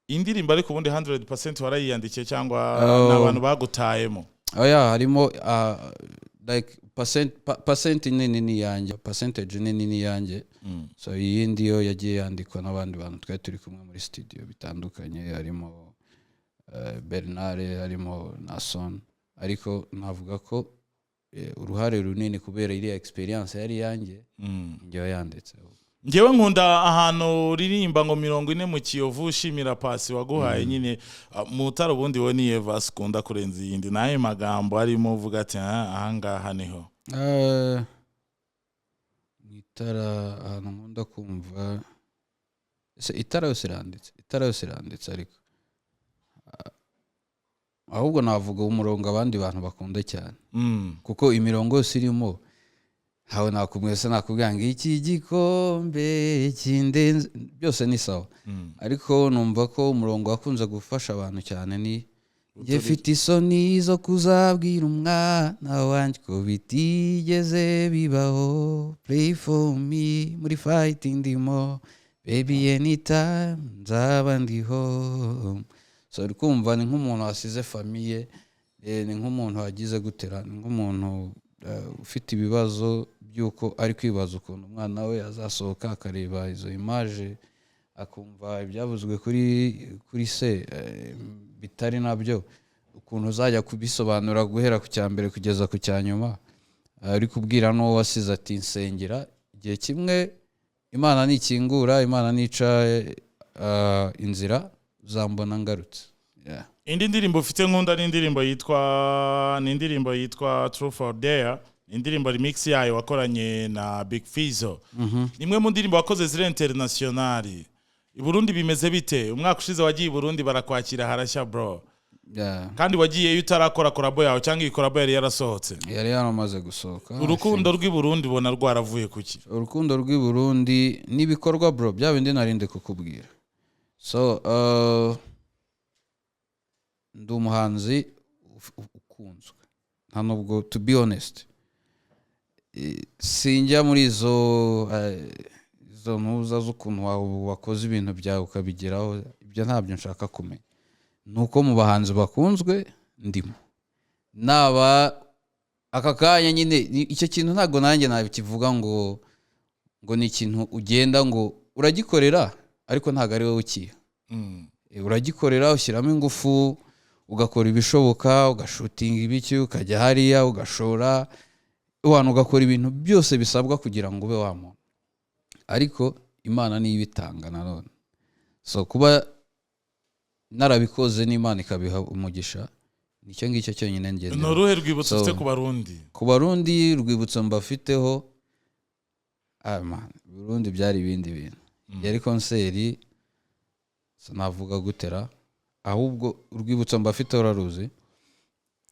Indirimbo ariko ubundi 100% warayiyandikiye cyangwa Oh. ni abantu bagutayemo? Oya, harimo like percent nini ni iyanjye, percentage nini ni iyanjye. So iyindi yo yagiye yandikwa n'abandi bantu twari turi kumwe muri studio bitandukanye, harimo Bernard, harimo Nason, ariko navuga ko uruhare runini, kubera iriya experience yari iyanjye, njyewe yanditse. Ngewe nkunda ahantu uririmba ngo 40 mu Kiyovu, ushimira pasi waguhaye nyine. Mutara, ubundi wowe ni verse ukunda kurenza iyindi? N'ayo magambo arimo uvuga ati: "Ah, ahangaha niho." Mu itara, ahantu nkunda kumva, ese itara yose iranditse? Itara yose iranditse, ariko ahubwo navuga umurongo abandi bantu bakunda cyane, kuko imirongo yose irimo, hawe nakubwiye se, nakubwira ngo iki gikombe kindenze, byose ni sawa. Ariko numva ko umurongo wakunze gufasha abantu cyane ni njye mfite isoni zo kuzabwira umwana wanjye ko bitigeze bibaho. Pray for me muri fight ndimo, baby, anytime nzaba ndiho. So uri kumva, ni nk'umuntu wasize famille, ni nk'umuntu wagize gutera, ni nk'umuntu ufite ibibazo by'uko ari kwibaza ukuntu umwana we azasohoka akareba izo image, akumva ibyavuzwe kuri se bitari nabyo, ukuntu uzajya kubisobanura guhera ku cya mbere kugeza ku cya nyuma. Ari kubwira n'uwo wasize ati nsengera igihe kimwe Imana nikingura, Imana nica inzira, uzambona ngarutse. Yeah. Indi ndirimbo ufite nkunda ni indirimbo yitwa Truth or Dare, ni indirimbo remix yayo wakoranye na Big Fizzo. Ni imwe mu ndirimbo wakoze ziri international. I Burundi bimeze bite? Umwaka ushize wagiye i Burundi, barakwakira, harashya, bro. Kandi wagiyeyo utarakora collabo yawe, cyangwa iyi collabo yari yarasohotse? Yari yaramaze gusohoka. Urukundo rw'i Burundi ubona rwaravuye kuki? Urukundo rw'i Burundi n'ibikorwa, bro, bya bindi narinde kukubwira. So ndi umuhanzi ukunzwe. Nta nubwo, to be honest, sinjya muri izo ntuza z'ukuntu wakoze ibintu byawe ukabigeraho. Ibyo ntabyo nshaka kumenya. Ni uko mu bahanzi bakunzwe ndimo, naba aka kanya nyine icyo kintu ntabwo nanjye nakivuga ngo ni ikintu ugenda ngo uragikorera, ariko ntabwo ari wowe ukiha. Uragikorera, ushyiramo ingufu, ugakora ibishoboka, ugashootinga ibiki, ukajya hariya ugashora abantu, ugakora ibintu byose bisabwa kugira ngo ube wa muntu, ariko Imana niyo ibitanga nanone. So kuba narabikoze n'Imana ikabiha umugisha, nicyo ngicyo cyonyine Ni ngenderaho. uruhe rwibutso ufite ku Barundi? Ku Barundi, urwibutso mbafiteho, man, Burundi byari ibindi bintu. Yari concert, sinavuga gutera, ahubwo urwibutso mbafiteho uraruzi,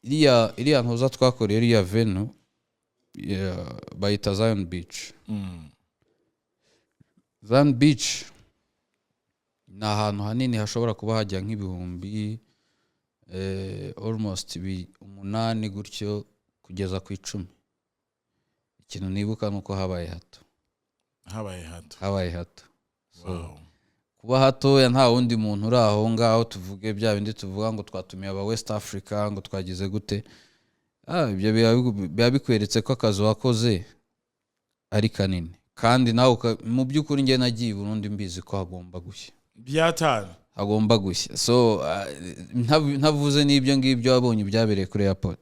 iriya ntuza twakoreye, iriya venue bayita Zion Beach. Zion Beach ni ahantu hanini hashobora kuba hajya nk'ibihumbi almost 8 gutyo kugeza ku 10. Ikintu nibuka ni uko habaye hato. Habaye hato. Habaye hato. So, kuba hatoya, nta wundi muntu uri aho ngaho, tuvuge bya bindi tuvuga ngo twatumiye aba West Africa, ngo twagize gute. Ibyo biba bikweretse ko akazi wakoze ari kanini, kandi nawe mu by'ukuri njye nagiye i Burundi mbizi ko hagomba gushya. Byatanu. Hagomba gushya. So ntavuze n'ibyo ngibyo, wabonye ibyabereye kuri airport.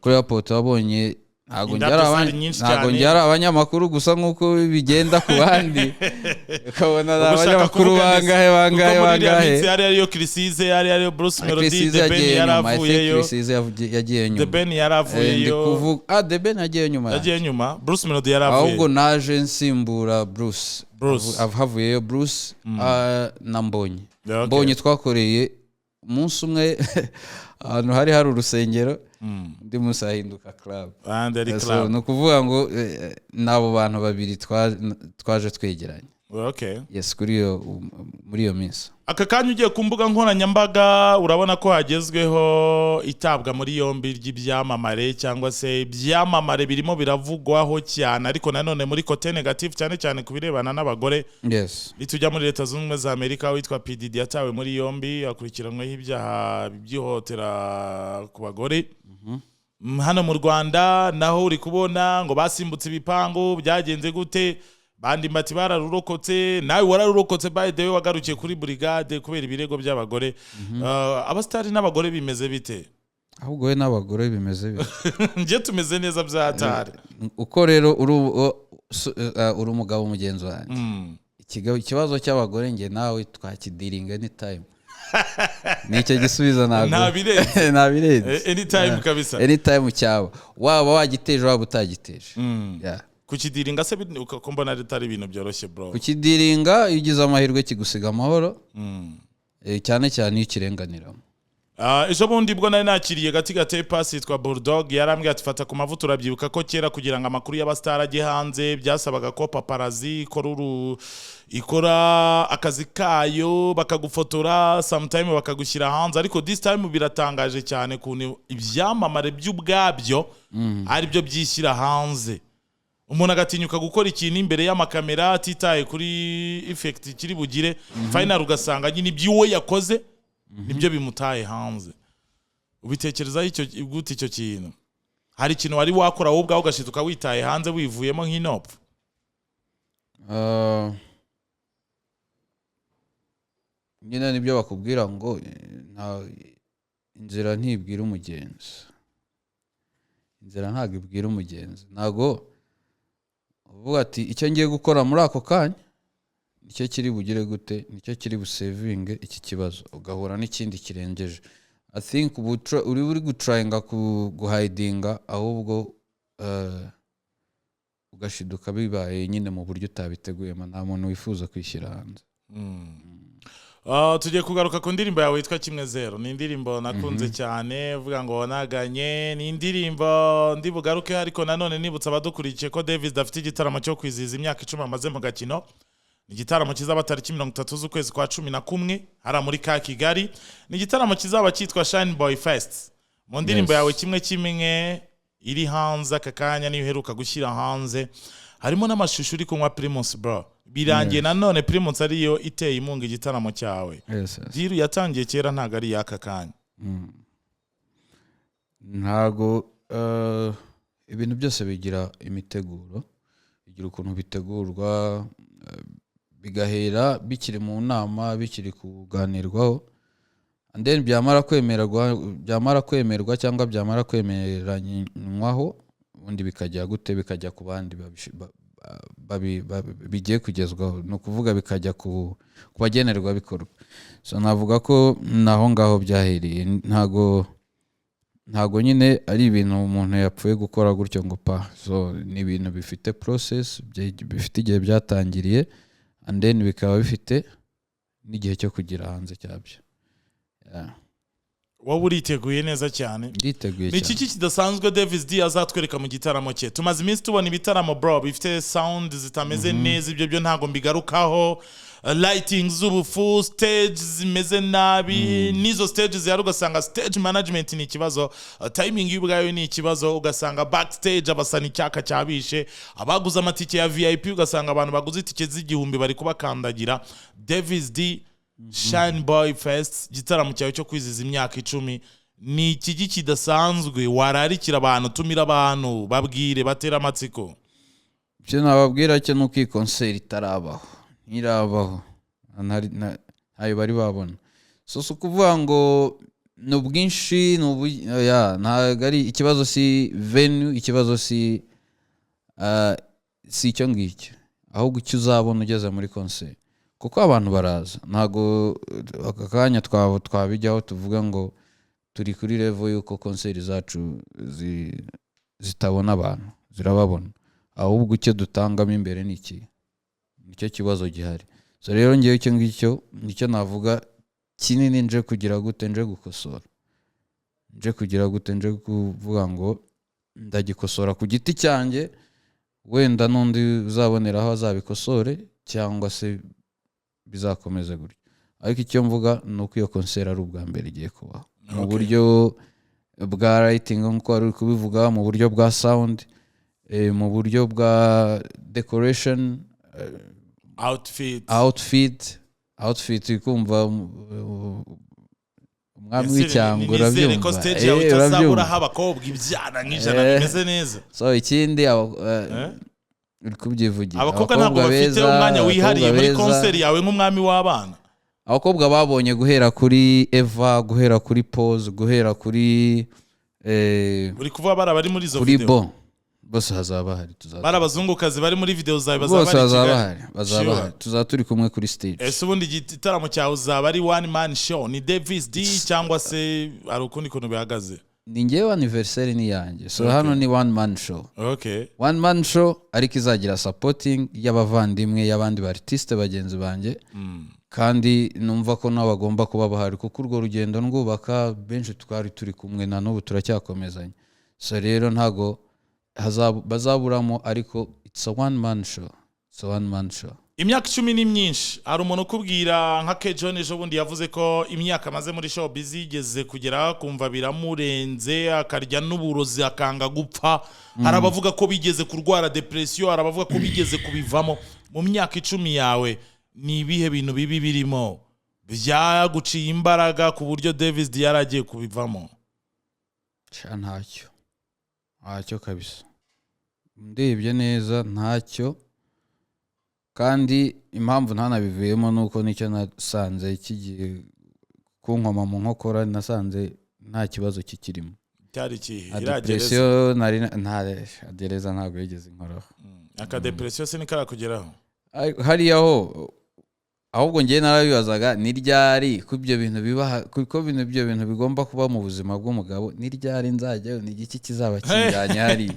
Kuri airport wabonye ntabwo njye Indabyo ari zari nyinshi ntabwo cyane. njye ari abanyamakuru gusa nk'uko bigenda ku bandi, ukabona ni Ubwo ushaka abanyamakuru kuvuga ndetse- bangahe bangahe kuko muri iriya bangahe. minsi yari ariyo Chriss Eazy, yari ariyo Bruce Melody, Chriss Eazy The Ben yagiye yari nyuma. I think avuyeyo. Chriss Eazy yagiye The nyuma. Ben yari Ndi avuyeyo. kuvuga, The Ben yagiye nyuma yanjye. Yagiye nyuma, Bruce Melody yari Ahubwo avuyeyo. naje nsimbura Bruce. Bruce. Havuyeyo Bruce na Mbonyi. Yeah, okay. Mbonyi twakoreye umunsi umwe ahantu hari hari urusengero, undi munsi hahinduka club. Ahandi ari So, club. ni ukuvuga ngo ni abo bantu babiri twaje twegeranye. Yes, kuri iyo muri iyo minsi. Aka kanya ugiye ku mbuga nkoranyambaga, urabona ko hagezweho itabwa muri yombi ry'ibyamamare, cyangwa se ibyamamare birimo biravugwaho cyane, ariko nanone muri côté négatif, cyane cyane ku birebana n'abagore. Nitujya muri Leta Zunze Ubumwe za Amerika, witwa P Diddy yatawe muri yombi, akurikiranyweho ibyaha by'ihohotera ku bagore. Hano mu Rwanda naho uri kubona ngo basimbutse ibipangu, byagenze gute? Bandi mbati bararurokotse, nawe wararurokotse. By the way, wagarukiye kuri burigade kubera ibirego by'abagore. Abasitari n'abagore bimeze bite? Ahubwo we n'abagore bimeze bite? Njye tumeze neza byatari. Uko rero uri umugabo mugenzi wanjye, ikibazo cy'abagore njye nawe twakidealinga anytime. Ni icyo gisubizo ntabwo Nta birenze. Nta birenze. Anytime kabisa. Anytime cyaba waba wagiteje, waba utagiteje. Yeah. Kukidealinga se ko mbona atari ibintu byoroshye, bro? Kukidealinga, iyo ugize amahirwe kigusiga amahoro, cyane cyane iyo ukirenganiramo. Ejo bundi bwo nari nakiriye gati gateye pasi yitwa Bulldog, yarambwiye ati: "Fata ku mavuta." Urabyibuka ko kera kugira ngo amakuru y'abasitari ajye hanze byasabaga ko paparazzi ikora akazi kayo, bakagufotora, sometime bakagushyira hanze. Ariko this time biratangaje cyane ukuntu ibyamamare by'ubwabyo ari byo byishyira hanze, umuntu agatinyuka gukora ikintu imbere y'amakamera atitaye kuri effect kiri bugire. Final ugasanga nyine ibyo uwo yakoze nibyo bimutaye hanze. Ubitekerezaho icyo gute icyo kintu? Hari ikintu wari wakora wowe ubwawe ugashituka witaye hanze, wivuyemo nk'inopfu? Nyine nibyo bakubwira ngo nta inzira ntibwira umugenzi. Inzira ntabwo ibwira umugenzi. Ntabwo uvuga ati icyo ngiye gukora muri ako kanya nicyo kiri bugire gute, nicyo kiri busavinge iki kibazo, ugahura n'ikindi kirengeje. I think ubu uri gutryinga guhidinga, ahubwo ugashiduka bibaye nyine mu buryo utabiteguyemo. Nta muntu wifuza kwishyira hanze. Tugiye kugaruka ku ndirimbo yawe yitwa 10. Ni indirimbo nakunze cyane, uvuga ngo wanaganye. Ni indirimbo ndi bugaruke, ariko nanone nibutsa abadukurikiye ko Davis afite igitaramo cyo kwizihiza imyaka 10 amaze mu gakino. Ni igitaramo kizaba tariki 30 z'ukwezi kwa 11 hariya muri ka Kigali. Ni igitaramo kizaba cyitwa Shine Boy Fest. Mu ndirimbo yawe kimwe kimwe. Iri hanze aka kanya, niyo uheruka gushyira hanze. Harimo n'amashusho uri kunywa Primus, bro. Birangiye nanone Primus ariyo iteye inkunga igitaramo cyawe. Yes. Deal yatangiye kera, ntabwo ari iy'aka kanya. Ntago ibintu byose bigira imiteguro, bigira ukuntu bitegurwa, bigahera bikiri mu nama, bikiri kuganirwaho, and then byamara kwemerwa cyangwa byamara kwemeranywaho, ubundi bikajya gute? Bikajya ku bandi bigiye kugezwaho, ni ukuvuga bikajya ku bagenerwabikorwa. So navuga ko naho ngaho byahereye. Ntago nyine ari ibintu umuntu yapfuye gukora gutyo ngo pa. So ni ibintu bifite process, bifite igihe byatangiriye, and then bikaba bifite n'igihe cyo kugira hanze cyabyo. Yeah. Wowe uriteguye neza cyane. Nditeguye Ni iki cyane. kidasanzwe Davis D azatwereka mu gitaramo cye? Tumaze iminsi tubona ibitaramo, bro, bifite sound zitameze neza. Ibyo byo ntabwo mbigarukaho. Lighting z'ubufu, stage zimeze nabi, n'izo stage zihari ugasanga stage management ni ikibazo, timing y'ubwayo ni ikibazo, ugasanga backstage abasana icyaka cyabishe, abaguze amatike ya VIP, ugasanga abantu baguze itike z'igihumbi bari kubakandagira. Davis D Shine Boy Fest, igitaramo cyawe cyo kwizihiza imyaka 10, ni ikigi kidasanzwe wararikira abantu? Tumira abantu, babwire, batera amatsiko. Icyo nababwira cyo ni uko iyi concert itarabaho, ntirabaho. Ntayo bari babona. So si ukuvuga ngo ni ubwinshi, ni ubu, oya, ntabwo ari ikibazo, si venue ikibazo, si icyo ngicyo, ahubwo icyo uzabona ugeze muri concert, kuko abantu baraza. Ntabwo aka kanya twabijyaho tuvuga ngo turi kuri level y'uko concert zacu zitabona abantu, zirababona. Ahubwo icyo dutangamo imbere ni iki? Nicyo kibazo gihari. So rero ngewe icyo ngicyo nicyo navuga kinini nje kugira gute, nje gukosora, nje kugira gute, nje kuvuga ngo ndagikosora ku giti cyanjye, wenda n'undi uzaboneraho azabikosore cyangwa se bizakomeze gutyo. Ariko icyo mvuga ni uko iyo concert ari ubwa mbere igiye kubaho mu buryo bwa lighting nk'uko wari uri kubivuga, mu buryo bwa sound, mu buryo bwa decoration, outfit. Outfit, uri kumva, umwami w'icyangwe. Nizere ko Urabyumva. stage yawe itazaburaho Urabyumva. abakobwa ibyana nk'ijana bimeze neza. So ikindi Eh? uri kubyivugira. Abakobwa ntabwo bafite beza, umwanya wihariye abakobwa muri beza. concert yawe nk'umwami w'abana. Abakobwa babonye guhera kuri Eva, guhera kuri Pose, guhera kuri Uri kuvuga bari abari muri izo kuri video? Bon, bose hazaba hari, tuzaba Bari abazungukazi bari muri video zawe bazaba bose bari i bazaba Kigali? bahari, bazaba bahari, tuzaba turi kumwe kuri stage. Ese ubundi igitaramo cyawe uzaba ari one man show, ni Davis D, cyangwa se hari ukundi kuntu bihagaze? Ni ngewe, anniversaire ni yanjye, so hano ni one man show. One man show, ariko izagira supporting y'abavandimwe, y'abandi ba artiste bagenzi banjye, kandi numva ko nabo bagomba kuba bahari, kuko urwo rugendo ndwubaka benshi twari turi kumwe, na n'ubu turacyakomezanya. So rero ntago bazaburamo, ariko it's a one man show, it's a one man show. Imyaka 10 ni myinshi. Hari umuntu ukubwira nka K John ejo bundi yavuze ko imyaka amaze muri showbiz yigeze kugera kumva biramurenze, akarya n'uburozi akanga gupfa. Hari abavuga ko bigeze kurwara depression, hari abavuga ko bigeze kubivamo. Mu myaka 10 yawe, ni ibihe bintu bibi birimo byaguciye imbaraga ku buryo Davis D yari agiye kubivamo? Sha, ntacyo, ntacyo kabisa. Ndebye neza ntacyo. Kandi impamvu ntanabivuyemo ni uko nicyo nasanze kigiye kunkoma mu nkokora, nasanze nta kibazo kikirimo. Cyari ikihe? Nta Iriya gereza? depression nari, nta gereza ntabwo yigeze inkoraho. Aka depression se nikarakugeraho? Hariya ho ahubwo ngewe narabibazaga, ni ryari ko ibyo bintu biba, kuko ibyo bintu bigomba kuba mu buzima bw'umugabo, ni ryari nzajyayo, ni igiki kizaba kinjyanye hariya?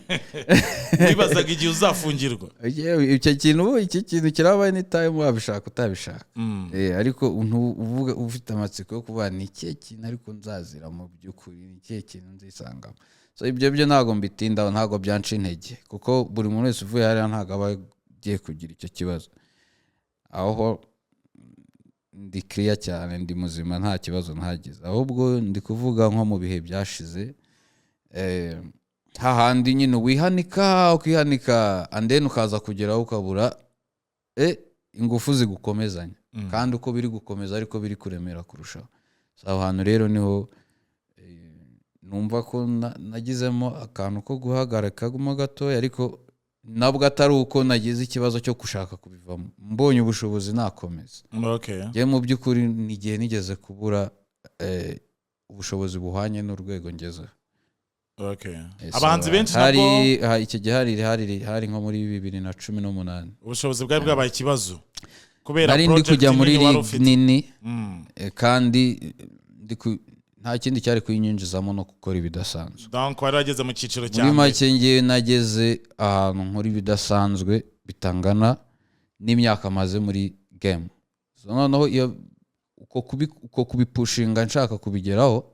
Wibazaga igihe uzafungirwa? Yewe, icyo kintu ubu, iki kintu kiraba anytime, wabishaka utabishaka. Ariko uvuga ufite amatsiko yo kuvuga ni ikihe kintu ariko nzazira mu by'ukuri, ni ikihe kintu nzisangamo. So ibyo byo ntabwo mbitindaho, ntabwo byanca intege, kuko buri muntu wese uvuye hariya ntabwo aba agiye kugira icyo kibazo. Aho ndi clear cyane, ndi muzima, nta kibazo ntagize. Ahubwo ndi kuvuga nko mu bihe byashize. Hahandi nyine wihanika, ukihanika, and then ukaza kugeraho ukabura ingufu zigukomezanya, kandi uko biri gukomeza ariko biri kuremera kurushaho. So, aho hantu rero niho numva ko nagizemo akantu ko guhagarikamo gatoya, ariko nabwo atari uko nagize ikibazo cyo gushaka kubivamo. Mbonye ubushobozi nakomeza. Njyewe mu by'ukuri ni igihe nigeze kubura ubushobozi buhwanye n'urwego ngezeho. Abahanzi So, benshi hari nabwo icyo gihe hari nko muri 2018. Ubushobozi bwari bwabaye ikibazo kubera Nari ndi project kujya muri nini wari league ufite. nini, kandi nta kindi cyari kuyinyinjizamo no gukora ibidasanzwe. Donc wari wageze mu cyiciro cya Muri mbere. make, ngewe nageze ahantu nkora ibidasanzwe bitangana n'imyaka maze muri game. So, noneho iyo uko kubipushinga nshaka kubigeraho,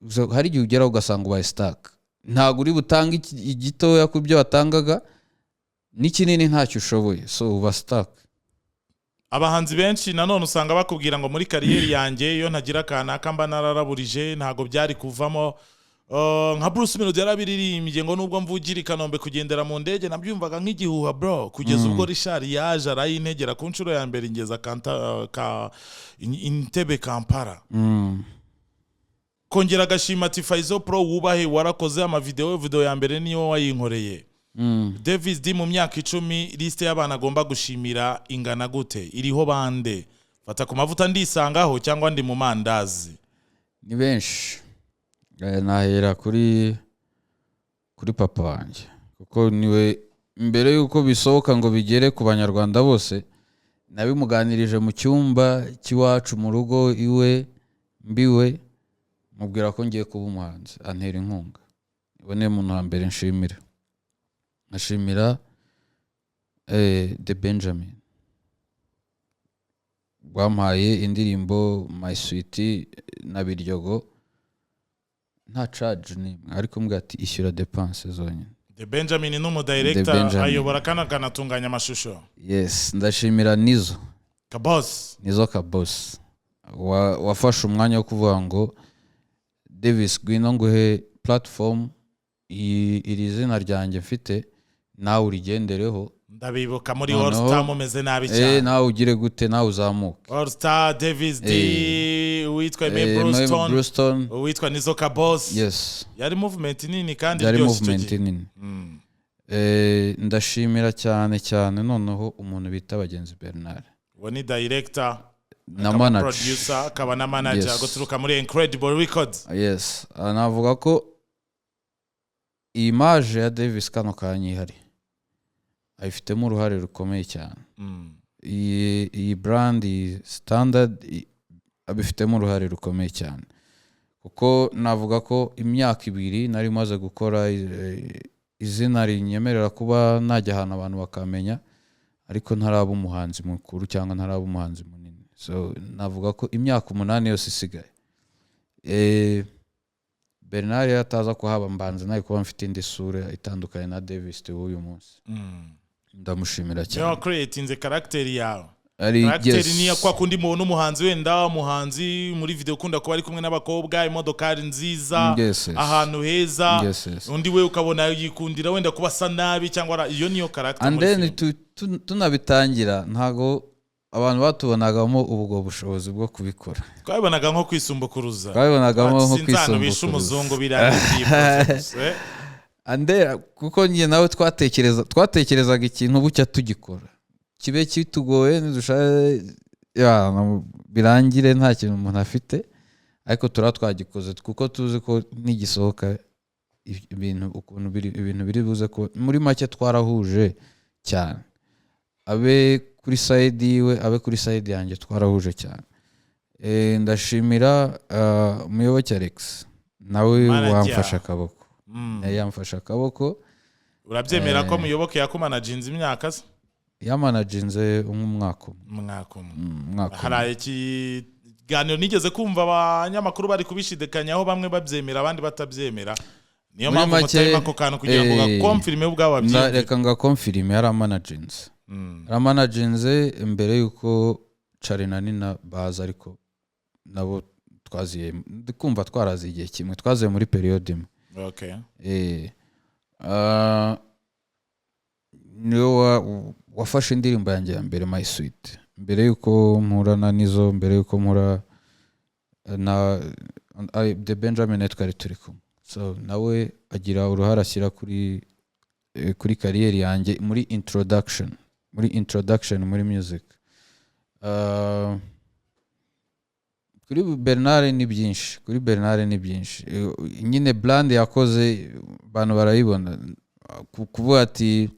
so, hari igihe ugeraho ugasanga ubaye stuck, ntabwo uri butange igitoya ku byo watangaga n'ikinini ntacyo ushoboye, so uba stuck. Abahanzi benshi nanone usanga bakubwira ngo muri career yanjye iyo ntagira kanaka mba nararaburije, ntabwo byari kuvamo. Nka Bruce Melody yarabiririmbye ngo nubwo mvugira i Kanombe kugendera mu ndege nabyumvaga nk'igihuha bro, kugeza ubwo Richard yaje arayintegera ku nshuro ya mbere ingeza Kanta, ka, Entebbe Kampala. Kongera agashima ati Faizo Pro wubahe, warakoze amavideo, video ya mbere niyo wayinkoreye. Davis D mu myaka 10, liste y'abantu agomba gushimira ingana gute? Iriho bande? Fata ku mavuta, ndisangaho cyangwa ndi mu mandazi? Ni benshi. Nahera kuri papa wanjye, kuko niwe mbere y'uko bisohoka ngo bigere ku Banyarwanda bose nabimuganirije mu cyumba cy'iwacu mu rugo iwe, mbiwe mubwira ko ngiye kuba umuhanzi, antera inkunga. Uwo niwe muntu wa mbere nshimira. Nkashimira The Benjamin wampaye indirimbo My Sweet na Biryogo nta charge n'imwe, ariko mbwira ati ishyura dépenses zonyine. The Benjamin ni The umudirector, Benjamin. ayobora kandi akanatunganya amashusho. Yes, ndashimira Nizo. Kabos. Nizo Kabos wafashe umwanya wo kuvuga ngo Davis, ngwino nguhe platform, iri zina ryanjye mfite nawe urigendereho. Ndabibuka muri Noneho- All Star mumeze nabi cyane. Nawe ugire gute, nawe uzamuke. All Star, Davis D, uwitwa Aime Brewston, Brewston. uwitwa Nizo Kabos. Yes. Yari movement nini kandi Byari iryoshye icyo movement gihe. nini. Ndashimira cyane cyane noneho umuntu bita Bagenzi Bernard. Uwo ni director Na akaba manager. producer, akaba na manager Yes. guturuka muri Incredible Records. Yes. Navuga ko iyi image ya Davis kano kanya ihari ayifitemo uruhare rukomeye cyane. Iyi brand, iyi standard, abifitemo uruhare rukomeye cyane, kuko navuga ko imyaka 2 nari maze gukora izina rinyemerera kuba najya ahantu abantu bakamenya, ariko ntaraba umuhanzi mukuru cyangwa ntaraba umuhanzi munini. So navuga ko imyaka 8 yose isigaye, Bernard iyo ataza kuhaba, mbanza nari kuba mfite indi sura itandukanye na Davis w'uyu munsi. Ndamushimira Niyo cyane. wacreatinze character yawe. Ari Character yes. niyo kwa kundi mubona umuhanzi, wenda umuhanzi muri video ukunda kuba ari kumwe n'abakobwa, imodokari nziza, ahantu heza, undi we ukabona yikundira wenda kuba asa nabi cyangwa iyo niyo character And muri then film. tunabitangira ntago abantu batubonagamo ubwo bushobozi bwo kubikora. Twabibonaga nko kwisumbukuruza. Twabibonagamo nko Ati, sinzi bishe kwisumbukuruza. umuzungu biriya. And then, kuko njye nawe twatekerezaga ikintu bucya tugikora kibe kitugoye, ya, birangire nta kintu umuntu afite, ariko turaba twagikoze kuko tuzi ko nigisohoka ibintu ukuntu biri, ibintu biri buze ko muri make twarahuje cyane, abe kuri side yiwe, abe kuri side yanjye, twarahuje cyane. Ndashimira Muyoboke Alex nawe Manager. wamfashe akaboko. Yamfashe akaboko. Urabyemera ko Muyoboke yakumanajinze imyaka se? Yamanajinze nk'umwaka umwe. Umwaka umwe. Umwaka umwe. Hari ikiganiro nigeze kumva abanyamakuru bari kubishidikanyaho, bamwe babyemera abandi batabyemera, niyo Muri mpamvu make, mutarimo ako kantu kugira ngo gaconfirme ubwabo babyiyumvire. Reka ngaconfirme, yaramanajinze. Yaramanajinze mbere y'uko Charly na Nina baza, ariko nabo twaziye, ndi kumva twaraziye igihe kimwe, twaziye muri période imwe. Niwe wafashe indirimbo yanjye ya mbere, My Sweet, mbere yuko mpura na Nizo, mbere yuko mpura na The Benjamin, twari turi kumwe. So nawe agira uruhare ashyira kuri kariyeri yanjye muri introduction muri music. Kuri Bernard ni byinshi, kuri Bernard ni byinshi. Nyine brand yakoze abantu barayibona. Kuvuga ati: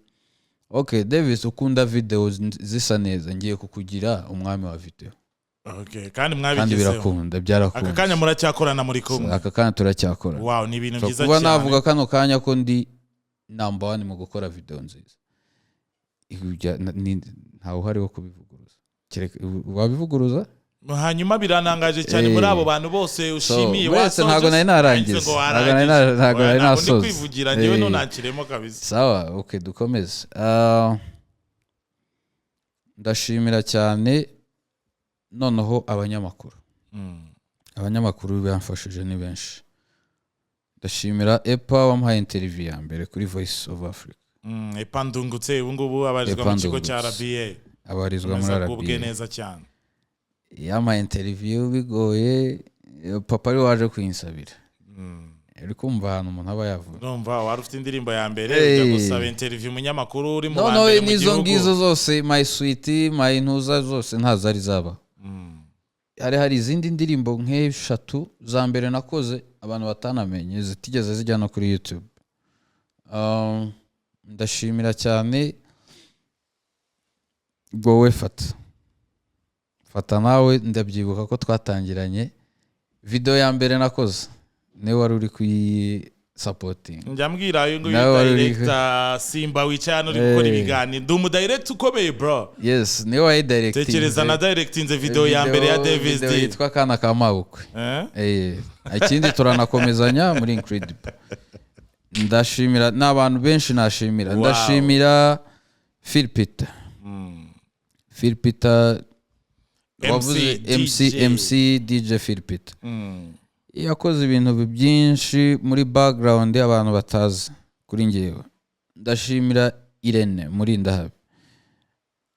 "Ok Davis, ukunda video zisa neza, ngiye kukugira umwami wa video." Okay, kandi Kandi mwabigezeho. birakunda, Aka byarakunze. kanya muracyakorana, muri kumwe? Aka kanya turacyakora. Wow, ni ibintu So, byiza kuba cyane. navuga kano kanya ko ndi number one mu gukora video nziza, ibi ntawe uhari wo kubivuguruza. Kereka wabivuguruza. Hanyuma biranangaje cyane muri abo bantu bose ushimiye. Wese Wasoje? ntabwo nari narangiza. Nahise ngo Ntabwo nari warangije. ntabwo Oya, nari ntabwo ndi nasoza. kwivugira njyewe, ntunakiremo kabisa. Sawa, ok, dukomeze. Ndashimira cyane noneho abanyamakuru. Abanyamakuru bamfashije ni benshi. Ndashimira Epa wamuhaye interview ya mbere kuri Voice of Africa. Epa Ndungutse ubu ngubu abarizwa Epa mu kigo cya Ndungutse. RBA. Abarizwa muri Komeza agubwe RBA. neza cyane. Yampaye interview bigoye, papa ari waje kuyinsabira. Uri kumva ahantu umuntu aba yavuye. Numva wari ufite indirimbo ya mbere, ujya gusaba interview umunyamakuru uri mu ba Noneho mbere mu n'izo gihugu. ngizo zose, My Sweet, My Ntuza, zose ntazari zaba. Hari izindi ndirimbo nk'eshatu za mbere nakoze abantu batanamenye, zitigeze zijya no kuri YouTube. Ndashimira cyane wowe Fata. Fata nawe ndabyibuka ko twatangiranye, video ya mbere nakoze niwe wari uri kuyisapotinga. Njya mbwira uyu nguyu Nawe wari uri director Simba wicaye hano uri gukora ibiganiro, ndi umudirector ukomeye, bro. Yes, niwe wayidirectinze. Tekereza na directinze video ya mbere ya Davis Video D. yitwa Kana ka Mabukwe. Eh? Ikindi turanakomezanya muri Incredible. Ndashimira n'abantu benshi nashimira. Ndashimira Phil Peter, Phil Peter MC, wavuze MC. DJ. MC DJ Phil Peter yakoze ibintu byinshi muri background abantu batazi kuri njyewe. Ndashimira Irene muri Ndahabi.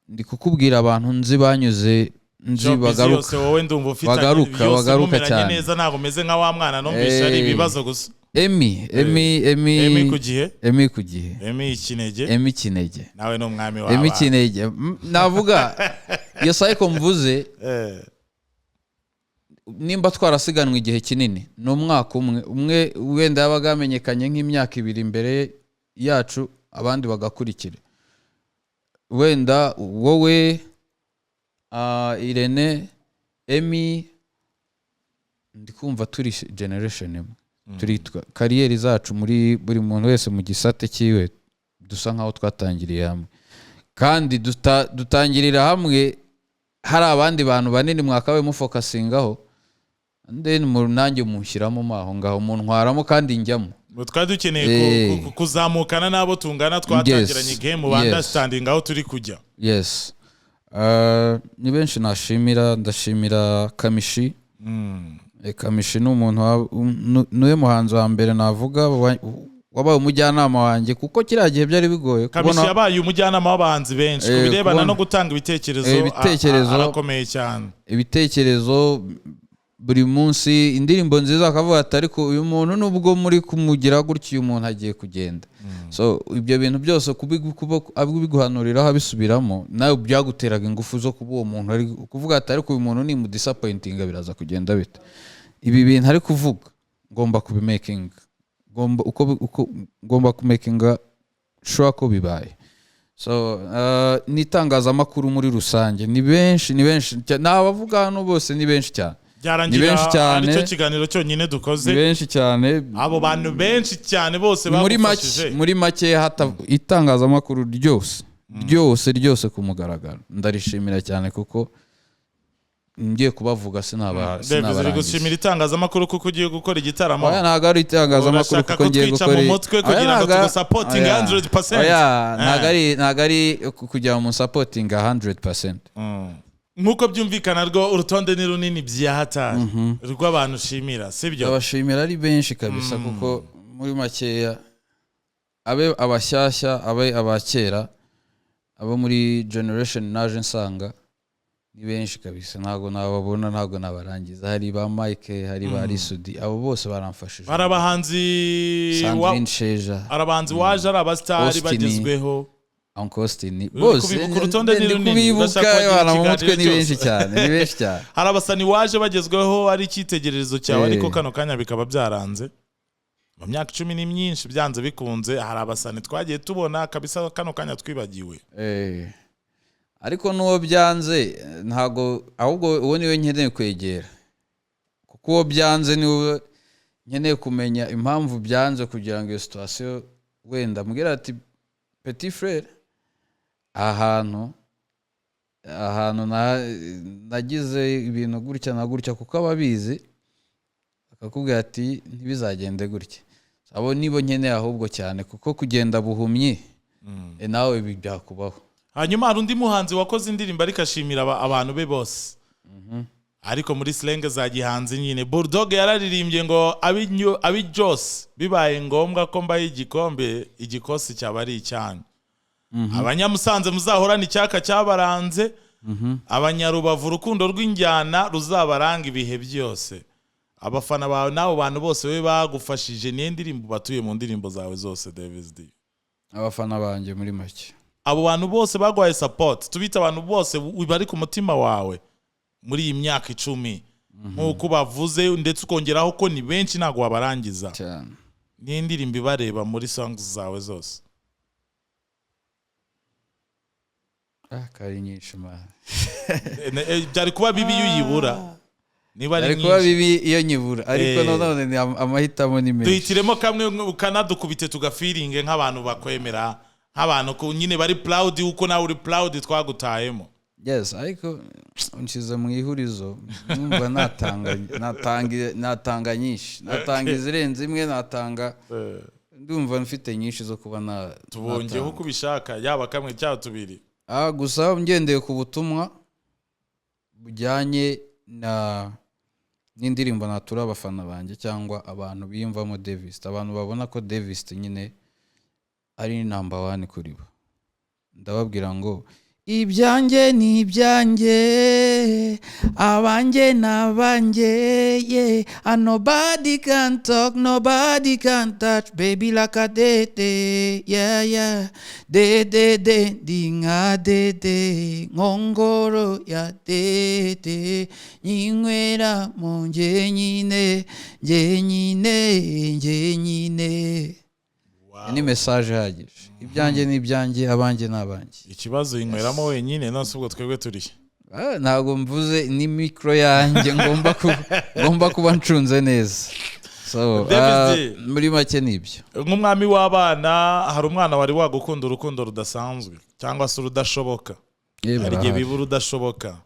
Ndi kukubwira abantu nzi banyuze, nzi Showbiz bagaruka. yose wowe ndumva ufite Bagaruka, yose bagaruka mumeranye cyane. neza, ntabwo umeze nka wa mwana numvise ari ibibazo gusa. Emi, Emi, Emi. Emi ku gihe. Emi ku gihe. Emi Ikinege. Emi Kinege. Nawe ni umwami Emi w'abana. Kinege. Navuga iyo cycle mvuze, nimba twarasiganwe igihe kinini ni umwaka umwe umwe, wenda yabaga yamenyekanye nk'imyaka 2 imbere yacu, abandi bagakurikira. Wenda wowe, Irene, Emi, ndi kumva turi generation imwe, turi kariyeri zacu muri buri muntu wese mu gisate cyiwe dusa nkaho twatangiriye hamwe, kandi dutangirira hamwe hari abandi bantu banini mwakabaye mufokasingaho, then nanjye munshyiramo mo aho ngaho, muntwaramo kandi njyamo. Ngo twari dukeneye kuzamukana n'abo tungana twatangiranye game, understanding aho turi kujya. Yes. Ni benshi nashimira. Ndashimira Kamishi. Kamishi ni umuntu niwe muhanzi wa mbere navuga wabaye umujyanama wanjye, kuko kiriya gihe byari bigoye Kamishi kubona yabaye umujyanama w'abahanzi benshi ku birebana no gutanga ibitekerezo. Ibitekerezo. Arakomeye cyane. Ibitekerezo buri munsi, indirimbo nziza, akavuga ati: "Ariko uyu muntu nubwo muri kumugira gutya, uyu muntu agiye kugenda." So ibyo bintu byose kuba abiguhanuriraho, abisubiramo, nawe byaguteraga ingufu zo kuba uwo muntu ari kuvuga ati: "Ariko uyu muntu ni mudisappointinga, biraza kugenda bite? Ibi bintu ari kuvuga ngomba kubimakinga, ngomba uko ngomba kumakinga sure ko bibaye." So n'itangazamakuru muri rusange ni benshi, ni benshi. Ni abavuga hano bose ni benshi cyane. Byarangira Ni benshi cyane. aricyo kiganiro cyonyine dukoze. Ni benshi cyane. Abo bantu benshi cyane bose Muri make, bagufashije. muri make itangazamakuru ryose ryose ryose ku mugaragaro ndarishimira cyane, kuko ngiye kubavuga Davis, uri sinabarangiza. gushimira itangazamakuru kuko ugiye gukora igitaramo? Oya, ntabwo ari itangazamakuru Urashaka kuko ngiye kutwica gukora mu mutwe Oya, kugira ngo tugusapotinge oya. 100%. Oya, ntabwo ari kugira ngo musapotinga 100%. Nk'uko byumvikana rwo, urutonde ni runini bya hatari rw'abantu ushimira, sibyo? Ndabashimira ari benshi kabisa, kuko Muri makeya, abe abashyashya, abe abakera, abo muri generation naje nsanga ni benshi kabisa, ntabwo nababona, ntabwo nabarangiza. Hari ba Mike, hari ba Risudi, abo bose baramfashije. Hari abahanzi Sandrine Sheja. Hari abahanzi waje ari abasitari Austin. bagezweho. Uncle Austin. Uri Bose kubibuka, urutonde ni ndi runini, kubibuka udashaka kubagira bana mu mutwe, ni ikiganiro benshi cyose. cyane, ni benshi cyane. Hari abasani waje bagezweho ari icyitegererezo cyawe, ariko kano kanya bikaba byaranze. Mu myaka 10 ni myinshi, byanze bikunze hari abasani twagiye tubona kabisa kano kanya twibagiwe. Ariko n'uwo byanze, ntabwo, ahubwo uwo niwe nkeneye kwegera, kuko uwo byanze niwe nkeneye kumenya impamvu byanze, kugira ngo iyo situation wenda mbwira ati: "Petit frère, ahantu nagize ibintu gutya na gutya," kuko aba abizi, akakubwira ati: "Ntibizagende gutya." Abo nibo nkeneye ahubwo cyane, kuko kugenda buhumyi, nawe ibi byakubaho. Hanyuma hari undi muhanzi wakoze indirimbo ariko ashimira abantu be bose, ariko muri slang za gihanzi nyine. Bulldog yararirimbye ngo abi Jos bibaye ngombwa ko mbaye igikombe, igikosi cyaba ari icyanyu. Abanyamusanze muzahorane icyaka cyabaranze, Abanyarubavu urukundo rw'injyana ruzabaranga ibihe byose. Abafana bawe n'abo bantu bose we bagufashije, niyo ndirimbo batuye mu ndirimbo zawe zose, Davis D? Abafana banjye muri make. Abo bantu bose baguhaye support, tubite abantu bose bari ku mutima wawe muri iyi myaka 10 nk'uko bavuze, ndetse ukongeraho ko ni benshi, ntabwo wabarangiza. Cyane. Niyo ndirimbo ibareba muri songs zawe zose? Ah, kari nyinshi, man. Byari kuba bibi iyo uyibura niba ari Byari kuba nyinshi. bibi iyo nyibura, ariko nanone ni amahitamo ni menshi. Duhitiremo kamwe, ukanadukubite tugafiringe nk'abantu bakwemera, nk'abantu ko nyine bari proud uko nawe uri proud twagutayemo. Yes, ariko unshyize mu ihurizo, numva natanga nyinshi, natanga izirenze imwe, natanga, ndumva mfite nyinshi zo kuba na Tubongeho natanga. uko ubishaka, yaba kamwe cyangwa tubiri. Ah, gusa ngendeye ku butumwa bujyanye na n'indirimbo natura abafana banjye cyangwa abantu biyumvamo Davis, abantu babona ko Davis nyine ari number one kuri bo, ndababwira ngo: "Ibyanjye ni ibyanjye, abanjye ni abanjye, yeah. And nobody can talk, nobody can touch, baby, like a dede, yeah, dede de ndi nka dede, nkongoro ya dede, nyinywera mu njyenyine, njyenyine, njyenyine." Ni message ihagije. Ibyanjye ni ibyanjye, abanjye ni abanjye. Ikibazo yinyweramo wenyine, none se ubwo twebwe turi Ah, ntabwo mvuze, ni mikoro yanjye ngomba kuba ncunze neza. So, Davis ah, D. muri make ni ibyo. Nk'umwami w'abana, hari umwana wari wagukunda urukundo rudasanzwe cyangwa se urudashoboka? Hari igihe Barahari. biba urudashoboka.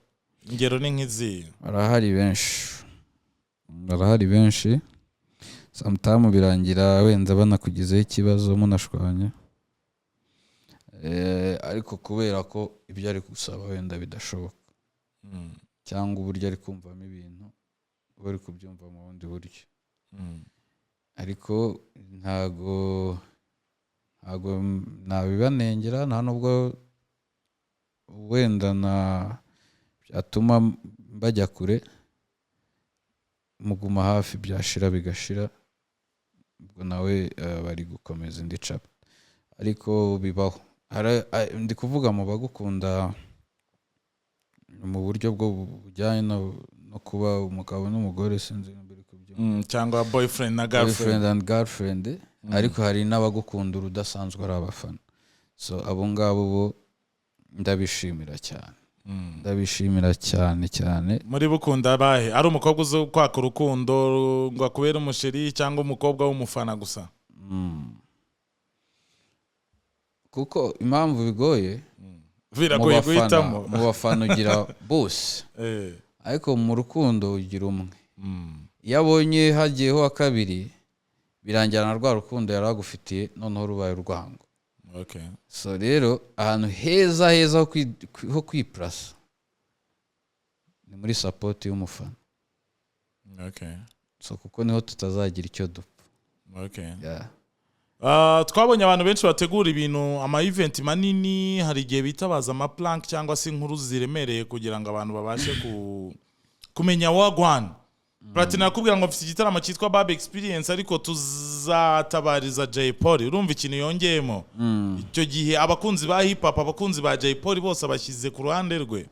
Ingero ni nk'izihe? Barahari benshi, barahari benshi. Sometime birangira wenda banakugizeho ikibazo, munashwanya, ariko kubera ko ibyo ari gusaba wenda bidashoboka, cyangwa uburyo ari kumvamo ibintu uba uri kubyumva mu bundi buryo. Ariko ntago nabibanengera, nta nubwo wenda na byatuma bajya kure. Muguma hafi, byashira bigashira, ubwo nawe bari gukomeza indi chapter. Ariko bibaho. Ndi kuvuga mu bagukunda mu buryo bwo bujyanye no kuba umugabo n'umugore, sinzi nimba uri kubyumva. Cyangwa boyfriend na girlfriend. Boyfriend and girlfriend. Ariko hari n'abagukunda urudasanzwe ari abafana, so abo ngabo bo ndabishimira cyane, ndabishimira cyane cyane. Muri bukunda bahe? Ari umukobwa uzi kwaka urukundo ngo akubere umusheri, cyangwa umukobwa w'umufana gusa? Kuko impamvu bigoye mu Biragoye bafana, guhitamo. mu bafana ugira bose, ariko mu rukundo ugira umwe. Iyo abonye hagiyeho uwa kabiri, birangira na rwa rukundo yari agufitiye noneho rubaye urwango. So rero ahantu heza heza ho kwipurasa ni muri support y'umufana. So kuko niho tutazagira icyo dupfa. Yeah. Twabonye abantu benshi bategura ibintu, ama event manini, hari igihe bitabaza ama prank cyangwa se inkuru ziremereye kugira ngo abantu babashe kumenya wagwan. Platini arakubwira ngo mfite igitaramo cyitwa Bab Experience, ariko tuzatabariza Jay Polly. Urumva ikintu yongeyemo? Icyo gihe abakunzi ba hip hop, abakunzi ba Jay Polly bose abashyize ku ruhande rwe,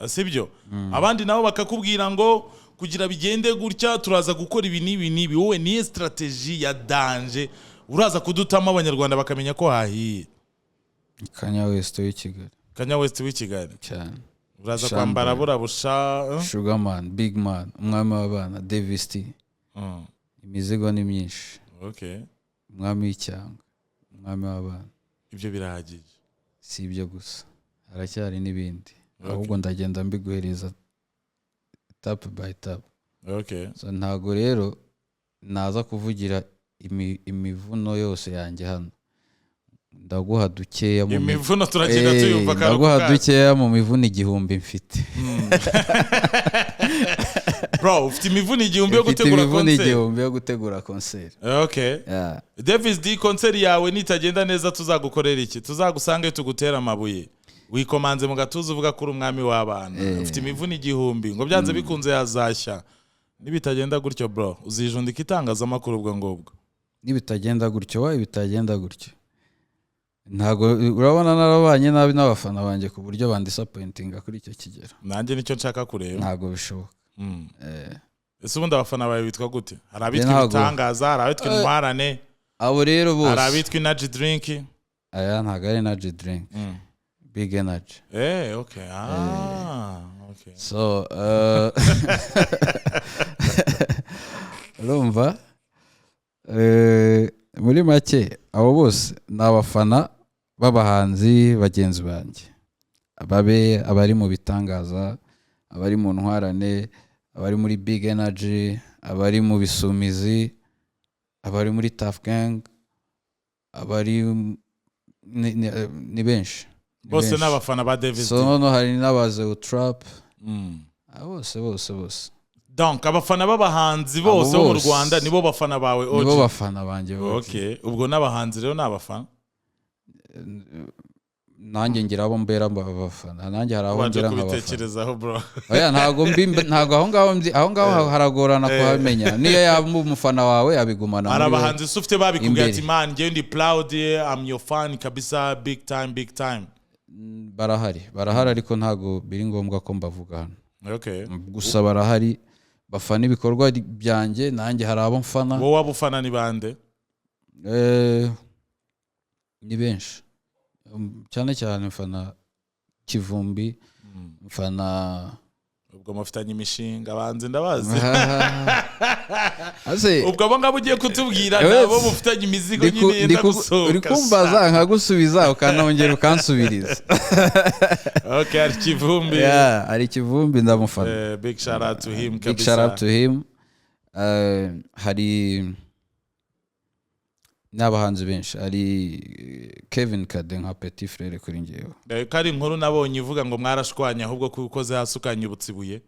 sibyo? Abandi nabo bakakubwira ngo kugira bigende gutya turaza gukora ibi n'ibi n'ibi. Wowe niye strategy ya danger uraza kudutamo, Abanyarwanda bakamenya ko hahiye? Kanye West w'i Kigali. Kanye West w'i Kigali. Cyane. Uraza Shambo. kwambara burabusha, eh? Sugarman, Big Man, umwami w'abana, Davis T. Imizigo ni myinshi. Umwami w'icyanga, umwami w'abana. Ibyo birahagije? Si ibyo gusa, haracyari n'ibindi. Ahubwo ndagenda mbiguhereza step by step. So, ntago rero naza kuvugira imivuno yose yanjye hano. Ndaguha dukeya mu Imivuno turagenda tuyumva akantu ku ndaguha kandi. dukeya mu mivuno 1000 mfite. Bro, ufite imivuno 1000 yo Mfite gutegura imivuno concert? 1000 yo gutegura concert. Yeah. Davis D, concert yawe nitagenda neza tuzagukorera iki? Tuzagusange tugutera amabuye? Wikomanze mu gatuza uvuga ko uri umwami w'abana. Ufite imivuno 1000, ngo byanze bikunze yazashya. Nibitagenda gutyo, bro, uzijundika itangazamakuru ubwo ngubwo. Nibitagenda gutyo, wayi bitagenda gutyo, ntabwo urabona narabanye nabi n'abafana banjye ku buryo bandisappointinga kuri icyo kigero. Nanjye nicyo nshaka kureba. Ntabwo bishoboka. Ese ubundi abafana bawe bitwa gute? Hari abitwa ibitangaza, hari abitwa intwarane, Abo rero hari bose abitwa energy drink. Aya ntabwo ari energy drink, big energy. Okay, ah, okay. So urumva, muri make abo bose ni abafana b'abahanzi bagenzi banjye, babe abari mu bitangaza, abari mu ntwarane, abari muri big energy, abari mu bisumizi, abari muri Tough Gang, abari ni benshi. Ni Bose benshi. ni abafana ba Davis So D. noneho hari n'abaze trap, bose bose bose. Donc abafana b'abahanzi bose Abo bo mu bose. Rwanda nibo bafana bawe OG. Nibo bafana banjye bose. Okay, ubwo n'abahanzi rero ni abafana? Nanjye ngira abo mbera abafana, nanjye hari aho Ubanje ngera nk'abafana. kubitekerezaho, bro. Oya, ntabwo mbi, ntabwo aho ngaho mbi, aho ngaho haragorana kuhamenya. Niyo yaba umufana wawe abigumana Hari muri we. abahanzi se ufite babikubwiye Imbere. ati: "Man, njyewe ndi proud, I'm your fan kabisa, big time, big time"? Barahari, barahari, ariko ntabwo biri ngombwa ko mbavuga hano. Gusa barahari, bafana ibikorwa byanjye, nanjye hari abo mfana. Wowe waba ufana ni bande? Ni benshi. Cyane cyane mfana Kivumbi, mfana Ubwo mufitanye imishinga, abanzi ndabazi. Ase, Ubwo abo ngabo ugiye kutubwira nabo mufitanye imizigo nyine yenda gusohoka. Uri kumbaza nkagusubiza, ukanongera ukansubiriza. Okay, hari Kivumbi. Yeah, hari Kivumbi, ndamufana. Big shout out to him Big kabisa. shout out to him. Hari n'abahanzi benshi, hari Kevin Kade nka petit frère kuri njyewe. Ko ari inkuru nabonye ivuga ngo mwarashwanye, ahubwo ko ukoze hasi ukanyibutsa ibuye.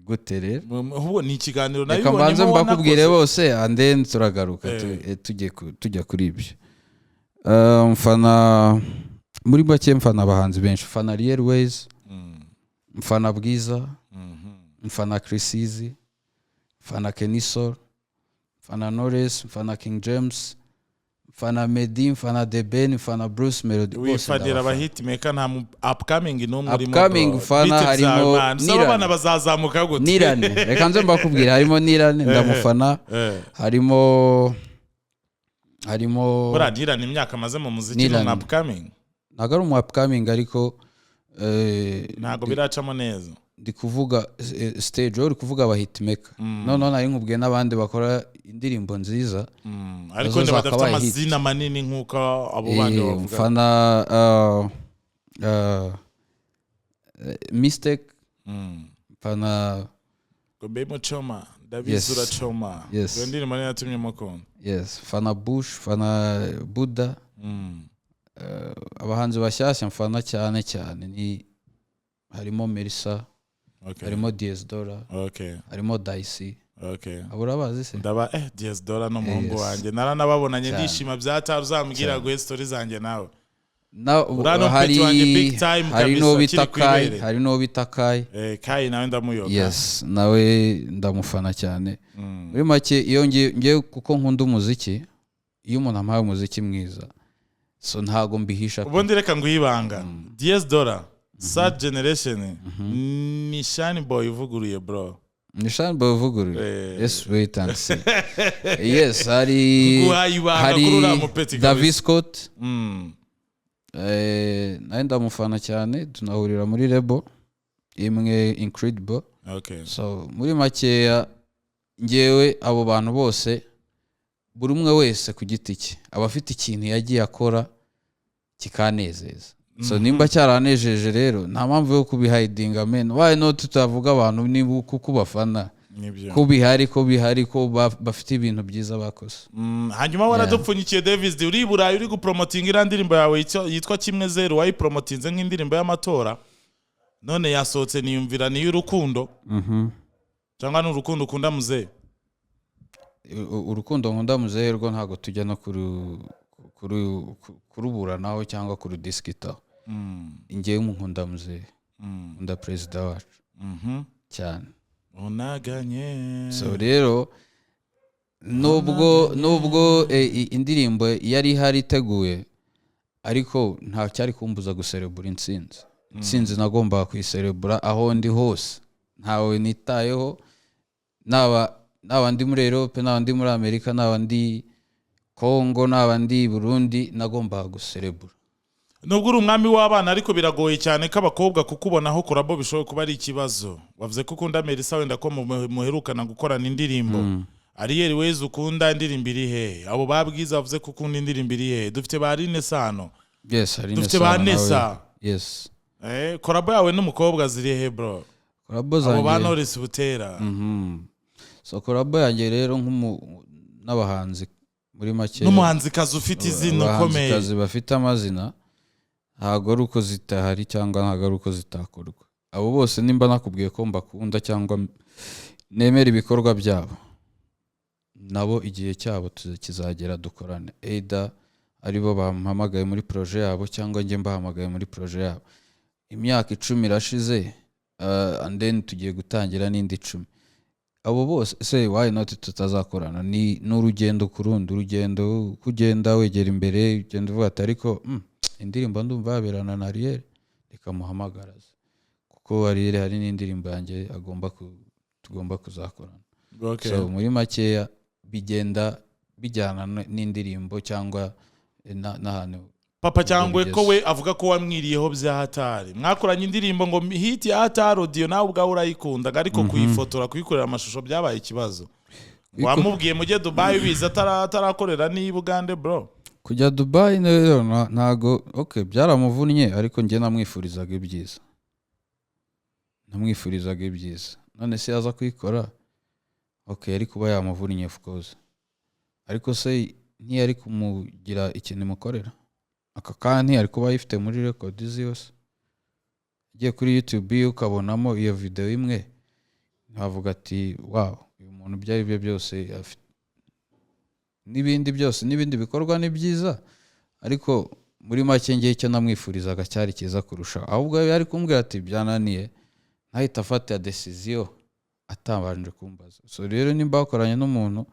Gute rero? Ahubwo ni ikiganiro Reka nabibonyemo mbanze mbakubwire wanakoze. bose and then turagaruka tujya kuri ibyo. Mfana muri make, mfana abahanzi benshi. Mfana Real Ways, mfana Bwiza, mfana Chriss Eazy, mfana Kenny Sol, mfana Knowless, mfana King James, mfana Meddy, mfana The Ben, mfana Bruce Melody, bose Wifanira ndabafana. Abahitmaker, nta mu upcoming n'umwe urimo, Upcoming bro. ufana Bite harimo byawe, man? Saba Nirane. abana bazazamuka gute? Nirane, reka nze mbakubwira, harimo Nirane, ndamufana. Harimo Buriya Nirane imyaka amaze mu muziki ni Nirane. umu upcoming? Ntabwo ari umu upcoming, ariko Ntabwo biracamo neza. Ndi kuvuga stage, wowe uri kuvuga aba hitmaker. Noneho nari nkubwiye n'abandi bakora indirimbo nziza. Ariko Nazo wenda badafite zakabaye hit. amazina manini nk'uko abo bandi bavuga. Mfana Mistake, mfana Ngo mbe mucoma, ndabizi. Yes. Uracoma. Yes. Iyo ndirimbo niyo yatumye mukunda. Yes, mfana Bush, mfana Buddha. Abahanzi bashyashya mfana cyane cyane ni harimo Melissa, harimo Diez Dola, harimo Daisy. Okay. Abo urabazi se? Ndaba Diez Dola n'umuhungu wanjye naranababonanye, ndishima byatari. Uzambwira guhe story zanjye nawe. Uriya ni Hari umupeti wanjye big time hari kabisa, n'uwo akiri bita ku Kai, ibere. hari n'uwo bita Kai. Kai nawe ndamuyoka. Yes, nawe ndamufana cyane. Muri make, iyo ngiye, kuko nkunda umuziki, iyo umuntu ampaye umuziki mwiza, so ntago mbihisha pe. Ubundi reka nguhe ibanga: Diez Dola Third Generation ni Shine Boy uvuguruye, bro. Ni Shine Boy uvuguruye. Yes, wait and see. Yes, hari Nguhaye ibanga hari kuri uriya mupeti David kabisa. Scott. Nawe ndamufana cyane, tunahurira muri label imwe, Incredible. So muri makeya, ngewe abo bantu bose, buri umwe wese ku giti cye aba afite ikintu yagiye akora kikanezeza. So nimba cyaranejeje rero, nta mpamvu yo kubihidinga, man. Why not tutavuga abantu niba kuko ubafana Nibyo. ko bihari, ko bihari, ko bafite ibintu byiza bakoze. Hanyuma waradupfunyikiye, Davis D, uri i Burayi, uri gupromotinga iriya ndirimbo yawe yitwa 10. Wayipromotinze nk'indirimbo y'amatora, none yasohotse, niyumvira ni iy'urukundo cyangwa ni urukundo ukunda muzehe? Urukundo nkunda muzehe rwo ntabwo tujya no kuruburanaho cyangwa kurudisikitaho. Ngewe nkunda muzehe, nkunda perezida wacu cyane. Unaganye. So rero nubwo indirimbo yari ihari iteguye, ariko nta cyari kumbuza guserebura intsinzi. Intsinzi nagombaga kuyiserebura aho ndi hose, ntawe nitayeho, naba ndi muri Europe, naba ndi muri Amerika, naba ndi Congo, naba ndi Burundi, nagombaga guserebura. Nubwo uri umwami w'abana, ariko biragoye cyane ko abakobwa kukubonaho collabo bishobora kuba ari ikibazo. Wavuze ko ukunda Melissa, wenda ko muherukana gukorana indirimbo. Ariel Wayz ukunda, indirimbo iri hehe? Abo babwiza bavuze ko ukunda, indirimbo iri hehe? Dufite ba Aline Sano. Yes, hari Dufite ba Sano nawe. Nessa. Yes. Collabo yawe n'umukobwa ziri he, bro? Collabo Abo ba zanjye Knowless Butera. So collabo yanjye rero n'abahanzi muri make, N'umuhanzikazi ufite izina ukomeye. Abahanzikazi bafite amazina, ntabwo ari uko zitahari cyangwa ntabwo ari uko zitakorwa. Abo bose nimba nakubwiye ko mbakunda cyangwa nemera ibikorwa byabo, nabo igihe cyabo kizagera dukorane, either aribo bampamagaye muri projet yabo cyangwa njye mbahamagaye muri projet yabo. Imyaka 10 irashize, and then tugiye gutangira n'indi 10. Abo bose se, why not tutazakorana? Ni urugendo ku rundi urugendo, uko ugenda wegera imbere, ugenda uvuga ati: "Ariko indirimbo ndumva yaberana na Ariel, reka muhamagaraze," kuko Ariel hari n'indirimbo yanjye agomba tugomba kuzakorana. So muri makeya, bigenda bijyana n'indirimbo cyangwa n'ahantu Papa Cyangwe bigeze. Ko we avuga ko wamwiriyeho bya hatari, mwakoranye indirimbo ngo hit ya hatari, audio nawe ubwawe urayikunda, ariko kuyifotora, kuyikorera amashusho byabaye ikibazo. Wamubwiye mujye Dubai ubizi atarakorera n'i Bugande, bro? Kujya Dubai rero ntago, okay, byaramuvunnye, ariko njye namwifurizaga ibyiza, namwifurizaga ibyiza. None se yaza kuyikora, okay, yari kuba yamuvunnye, of course, ariko se ntiyari kumugira ikintu imukorera aka kanya? Ntiyari kuba ayifite muri record yose? Ugiye kuri YouTube ukabonamo iyo video imwe, nkavuga ati: "Wow, uyu muntu ibyo ari byo byose afite n'ibindi byose n'ibindi bikorwa ni byiza." Ariko muri make, ngewe icyo namwifurizaga cyari cyiza kurusha. Ahubwo yari kumbwira ati: "Byananiye," ntahita afata decision atabanje kumbaza. So rero nimba wakoranye n'umuntu,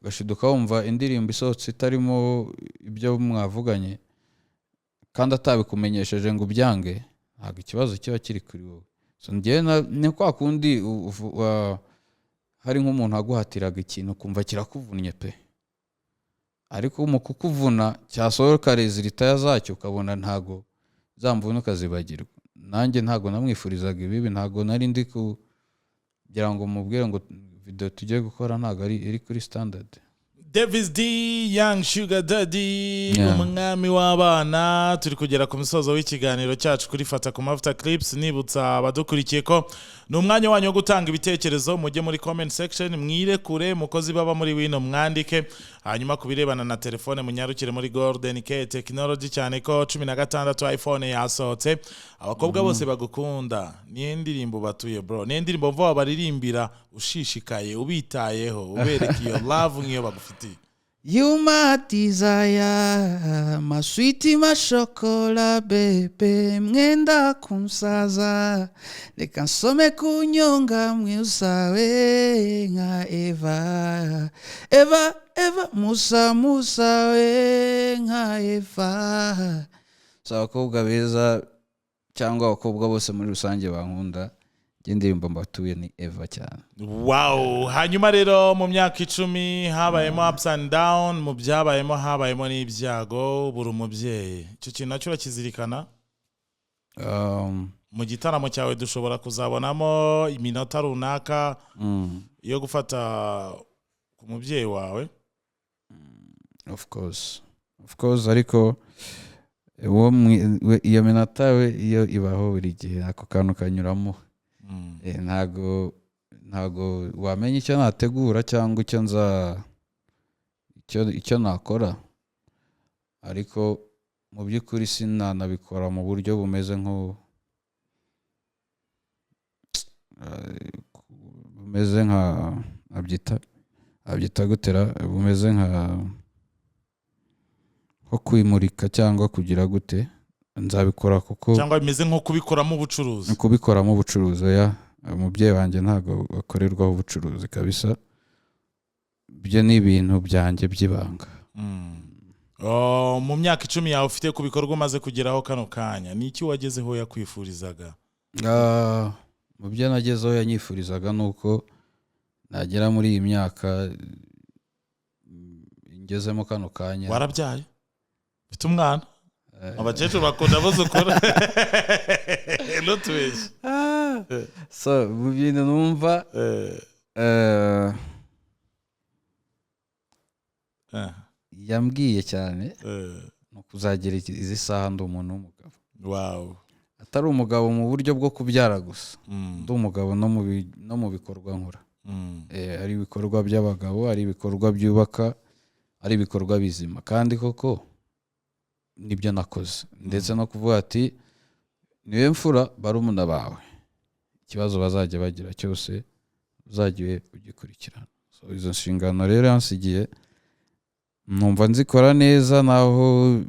ugashiduka wumva indirimbo isohotse itarimo ibyo mwavuganye kandi atabikumenyesheje ngo ubyange, ntabwo ikibazo kiba kiri kuri wowe. So njyewe ni kwa kundi hari nk'umuntu aguhatiraga ikintu, ukumva kirakuvunnye pe, ariko mu kukuvuna cyasohoka résultat zacyo ukabona ntago za mvune ukazibagirwa. Nanjye ntago namwifurizaga ibibi, ntago nari ndi kugira ngo mubwire ngo video tugiye gukora ntago ari iri kuri standard. Davis D, Young Sugar Daddy, umwami w'abana. Turi kugera ku musozo w'ikiganiro cyacu kuri Fata ku Mavuta Clips. Nibutsa abadukurikiye ko Ni umwanya wanyu wo gutanga ibitekerezo. Mujye muri comment section, mwirekure, mukozi baba muri wino, mwandike. Hanyuma ku birebana na telefone, munyarukire muri Golden K Technology, cyane ko 16 iPhone yasohotse. Abakobwa bose bagukunda, niyo ndirimbo batuye, bro, niyo ndirimbo mva baririmbira ushishikaye, ubitayeho, ubereka iyo love nk'iyo bagufitiye. You my desire, my sweetie, my chocolat, bébé, mwenda kunsaza, reka nsome kunyonga mwiusawe nka Eva, Eva, Eva, Musa, Musa we nka Eva. So abakobwa beza cyangwa abakobwa bose muri rusange bankunda, njye indirimbo mbatuye ni Eva cyane. Wow. Hanyuma rero mu myaka 10 habayemo ups and down. Mu byabayemo habayemo n'ibyago, buri umubyeyi. Icyo kintu nacyo urakizirikana? Mu gitaramo cyawe dushobora kuzabonamo iminota runaka yo gufata ku mubyeyi wawe? Of course, of course, ariko uwo iyo minota we iyo ibaho buri gihe, ako kantu kanyuramo. Ntago wamenya icyo nategura cyangwa icyo nza icyo nakora, ariko mu by'ukuri sinanabikora mu buryo bumeze nko bumeze nka abyita gutera, bumeze nko kwimurika cyangwa kugira gute. Nzabikora kuko cyangwa bimeze nko kubikoramo ubucuruzi. Kubikoramo ubucuruzi, oya. Umubyeyi wanjye ntabwo akorerwaho ubucuruzi kabisa. Ibyo ni ibintu byanjye by'ibanga. Oh, mu myaka 10 yawe ufite, ku bikorwa umaze kugeraho kano kanya, ni iki wagezeho yakwifurizaga? Ah, mu byo nagezeho yanyifurizaga ni uko nagera muri iyi myaka ngezemo kano kanya. Warabyaye, ufite umwana? Abakecuru bakunda abuzukuru, ntutubeshye. Ah, so mu bintu numva yambwiye cyane ni ukuzagera izi saha ndi umuntu w'umugabo, atari umugabo mu buryo bwo kubyara gusa, ndi umugabo no mu bikorwa nkora. Ari ibikorwa by'abagabo, ari ibikorwa byubaka, ari ibikorwa bizima. Kandi koko nibyo nakoze, ndetse no kuvuga ati niwe mfura, barumuna bawe ikibazo bazajya bagira cyose uzajya ugikurikirana. So, izo nshingano rero yansigiye numva nzikora neza, naho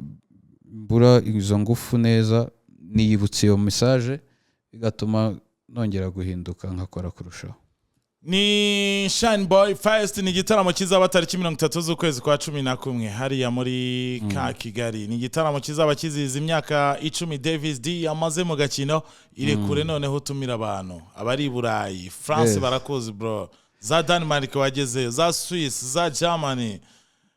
mbura izo ngufu neza niyibutse iyo message, bigatuma nongera guhinduka nkakora kurushaho. Ni Shine Boy Fest, ni igitaramo kizaba tariki 30 z'ukwezi kwa 11 hariya muri ka Kigali. Ni igitaramo kizaba kizihiza imyaka 10 Davis D amaze mu gakino. Irekure noneho utumira abantu abari i Burayi, France. Barakuzi bro, za Denmark wagezeyo, za Swiss, za Germany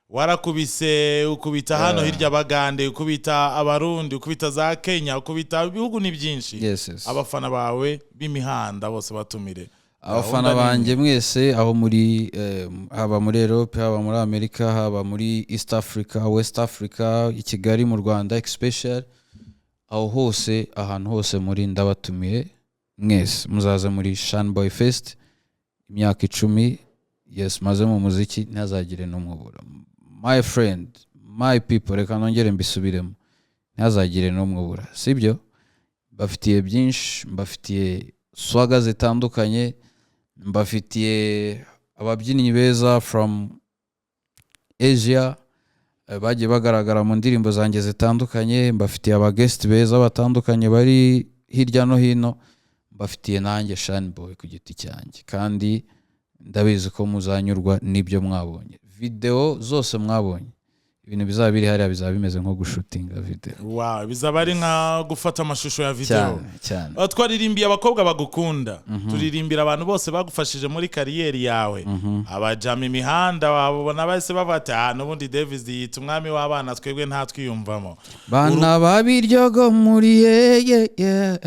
warakubise, ukubita hano hirya Abagande, ukubita Abarundi, ukubita za Kenya, ukubita ibihugu ni byinshi. Abafana bawe b'imihanda bose batumire. Abafana Gahunda ni banjye mwese aho muri, haba muri Europe, haba muri Amerika, haba muri East Africa, West Africa, i Kigali mu Rwanda especially, aho hose, ahantu hose muri, ndabatumiye mwese, muzaze muri Shine Boy Fest. Imyaka 10, yes, maze mu muziki, ntihazagire n'umwe ubura. My friend, my people, reka nongere mbisubiremo, ntihazagire n'umwe ubura. Sibyo, mbafitiye byinshi, mbafitiye swagga zitandukanye, mbafitiye ababyinnyi beza from Asia, bagiye bagaragara mu ndirimbo zanjye zitandukanye, mbafitiye abaguest beza batandukanye bari hirya no hino, mbafitiye nanjye Shine Boy ku giti cyanjye. Kandi ndabizi ko muzanyurwa n'ibyo mwabonye. Video zose mwabonye, ibintu bizaba biri hariya bizaba bimeze nko gushootinga video. Wow, bizaba ari nka gufata amashusho ya video. Cyane cyane. Twaririmbiye abakobwa bagukunda, turirimbira abantu bose bagufashije muri career yawe, abajama imihanda wabona bahise bavuga ati: "Ah, n'ubundi Davis yita umwami w'abana, twebwe ntatwiyumvamo." Bana babiryogo muri ye ye,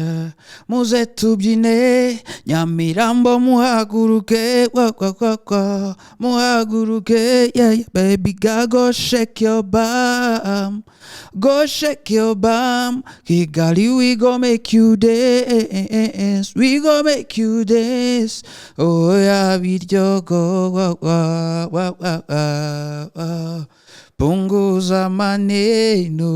muze tubyine. Nyamirambo muhaguruke, wa wa wa wa, muhaguruke, yeah, baby gago shake. your bum. Go shake your bum. Kigali, we go make you dance. We go make you dance. Oh yeah, Biryogo, wa wa wa wa wa wa. Punguza maneno.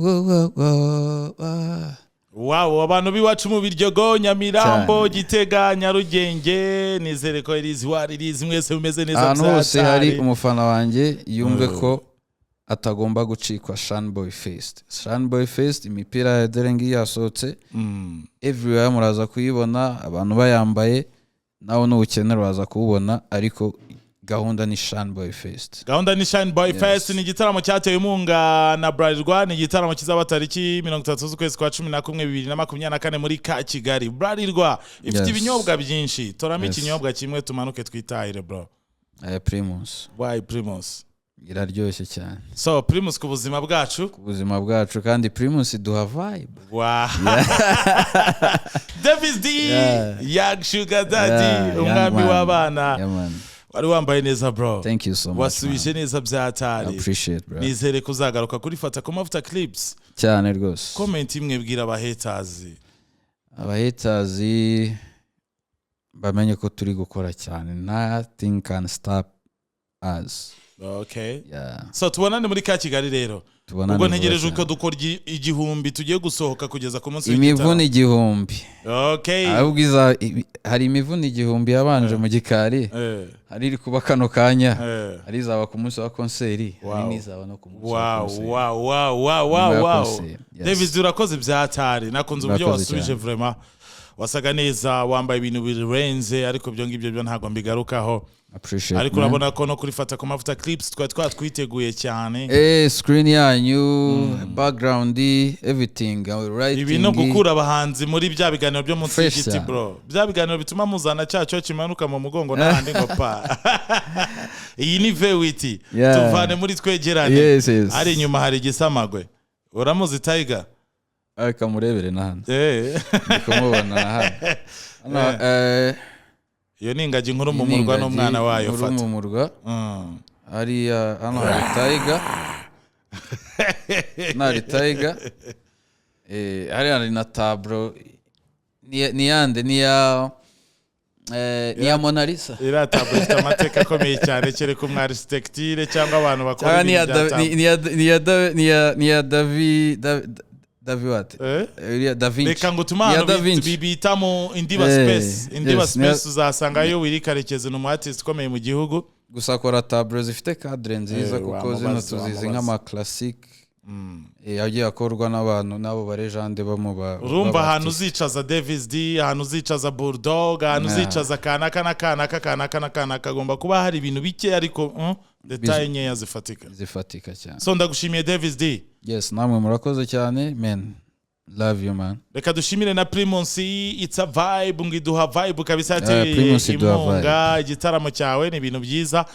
Wa, wa, wa. Wow, abantu b'iwacu mu Biryogo, Nyamirambo, Cyane. Gitega, Nyarugenge, nizere ko irizi waririzi, mwese mumeze neza. Ahantu hose hari byatari. umufana wanjye yumve ko atagomba gucikwa Shine Boy Fest. Shine Boy Fest, imipira ya dore ngiyi yasohotse everywhere, muraza kuyibona abantu bayambaye. Nawe n'ubukene uraza kuwubona, ariko gahunda ni Shine Boy Fest. Gahunda ni Shine Boy Yes. Fest. Ni igitaramo cyatewe inkunga na Bralirwa. Ni igitaramo kizaba tariki 30 z'ukwezi kwa 11 2024 muri ka Kigali. Bralirwa ifite ibinyobwa byinshi. Toramo ikinyobwa kimwe tumanuke twitahire, bro. Aya Primus. Why Primus? Iraryoshye cyane. So Primus ku buzima bwacu. Ku buzima bwacu, kandi Primus iduha vibe. Wow. Davis D, Young Sugar Daddy, Yeah, umwami young man. w'abana. Yeah, man. Wari wambaye neza, bro. Thank you so much, Wasubije man. neza byatari. Appreciate, bro. Nizere ko uzagaruka kuri Fata ku Mavuta Clips. Cyane rwose. Comment imwe bwira abahaters. Abahaters bamenye ko turi gukora cyane. Nothing can stop us. Yeah. So tubonane muri ka Kigali rero. Tubonane Ubwo vuba ntegereje cyane. uko dukora 1000 tugiye gusohoka kugeza ku munsi Imivuno w'igitaramo. 1000. Ahubwo hari imivuno 1000 yabanje mu gikari, hari iri kuba kano kanya, hari izaba ku munsi wa concert, hari n'izaba no ku munsi wa concert. Nyuma ya concert, yes. Davis, urakoze byatari. Nakunze uburyo Urakoze wasubije. cyane. Vraiment wasaga neza, wambaye ibintu birenze, ariko ibyo ngibyo byo ntabwo mbigarukaho. Appreciate, Ariko man. urabona ko no kuri Fata ku Mavuta Clips twari twatwiteguye cyane. Screen yanyu, background, everything, writing. Ibi no gukura abahanzi muri bya biganiro byo munsi Fresh y'igiti, cyane. bro, bya biganiro bituma muzana cya cyo kimanuka mu mugongo n'ahandi ngo pa. Iyi ni vewiti. Tuvane muri twegerane. Yes. Ari inyuma hari igisamagwe, uramuzi, Tiger. Reka murebere na hano. Ndi kumubona na hano. Hano, Iyo ni ingagi nkuru mu iyi ni murwa ingagi n'umwana wayo. nkuru Fata. mu murwa. Hariya hano hari Tiger, hano hari Tiger. Hariya hari na tableau ni yande, ni ya Mona Lisa. Iriya tableau ifite amateka akomeye cyane, kereka umu architecture cyangwa abantu bakora Cyangwa ni ya ibintu bya tableau. Ni ya Davi Davi what? Eh? Iriya Da Vinci. Reka ngo utume Ni ya ahantu Da Vinci. bita mu Indiba Space. Indiba Space uzasangayo Willy Karekezi, ni umu artist ukomeye mu gihugu. Gusa akora tableau zifite cadre nziza, kuko zino Wamubaza, tuzizi wamubaza. nk'ama classic yagiye akorwa n'abantu n'abo ba legend bo mu ba Urumva ahantu b'aba uzicaza Davis D, ahantu uzicaza Bulldog, ahantu uzicaza kanaka na kanaka, kanaka na kanaka, agomba kuba hari ibintu bike, ariko détails nkeya zifatika. Zifatika cyane. So ndagushimiye, Davis D. Yes, namwe murakoze cyane, man. Love you, man. Reka dushimire na Primus, it's a vibe, ngo iduha vibe kabisa. Yateye Primus iduha inkunga igitaramo cyawe, ni ibintu byiza.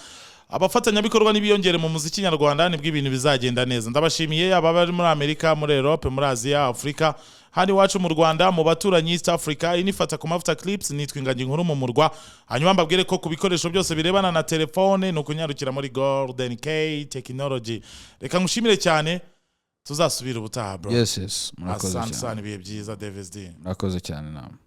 Abafatanyabikorwa n'ibiyongere mu muziki nyarwanda, nibwo ibintu bizagenda neza. Ndabashimiye, yaba bari muri Amerika, muri Europe, muri Aziya, Afurika, hano iwacu mu Rwanda, mu baturanyi, East Africa. Iyi ni Fata ku Mavuta Clips, nitwa Ingagi Nkuru mu murwa. Hanyuma mbabwire ko ku bikoresho byose birebana na telefone ni ukunyarukira muri Golden K Technology. Reka ngushimire cyane, tuzasubira ubutaha, bro. Yes, murakoze Asante cyane. sana, ibihe byiza, Davis D. Murakoze cyane namwe.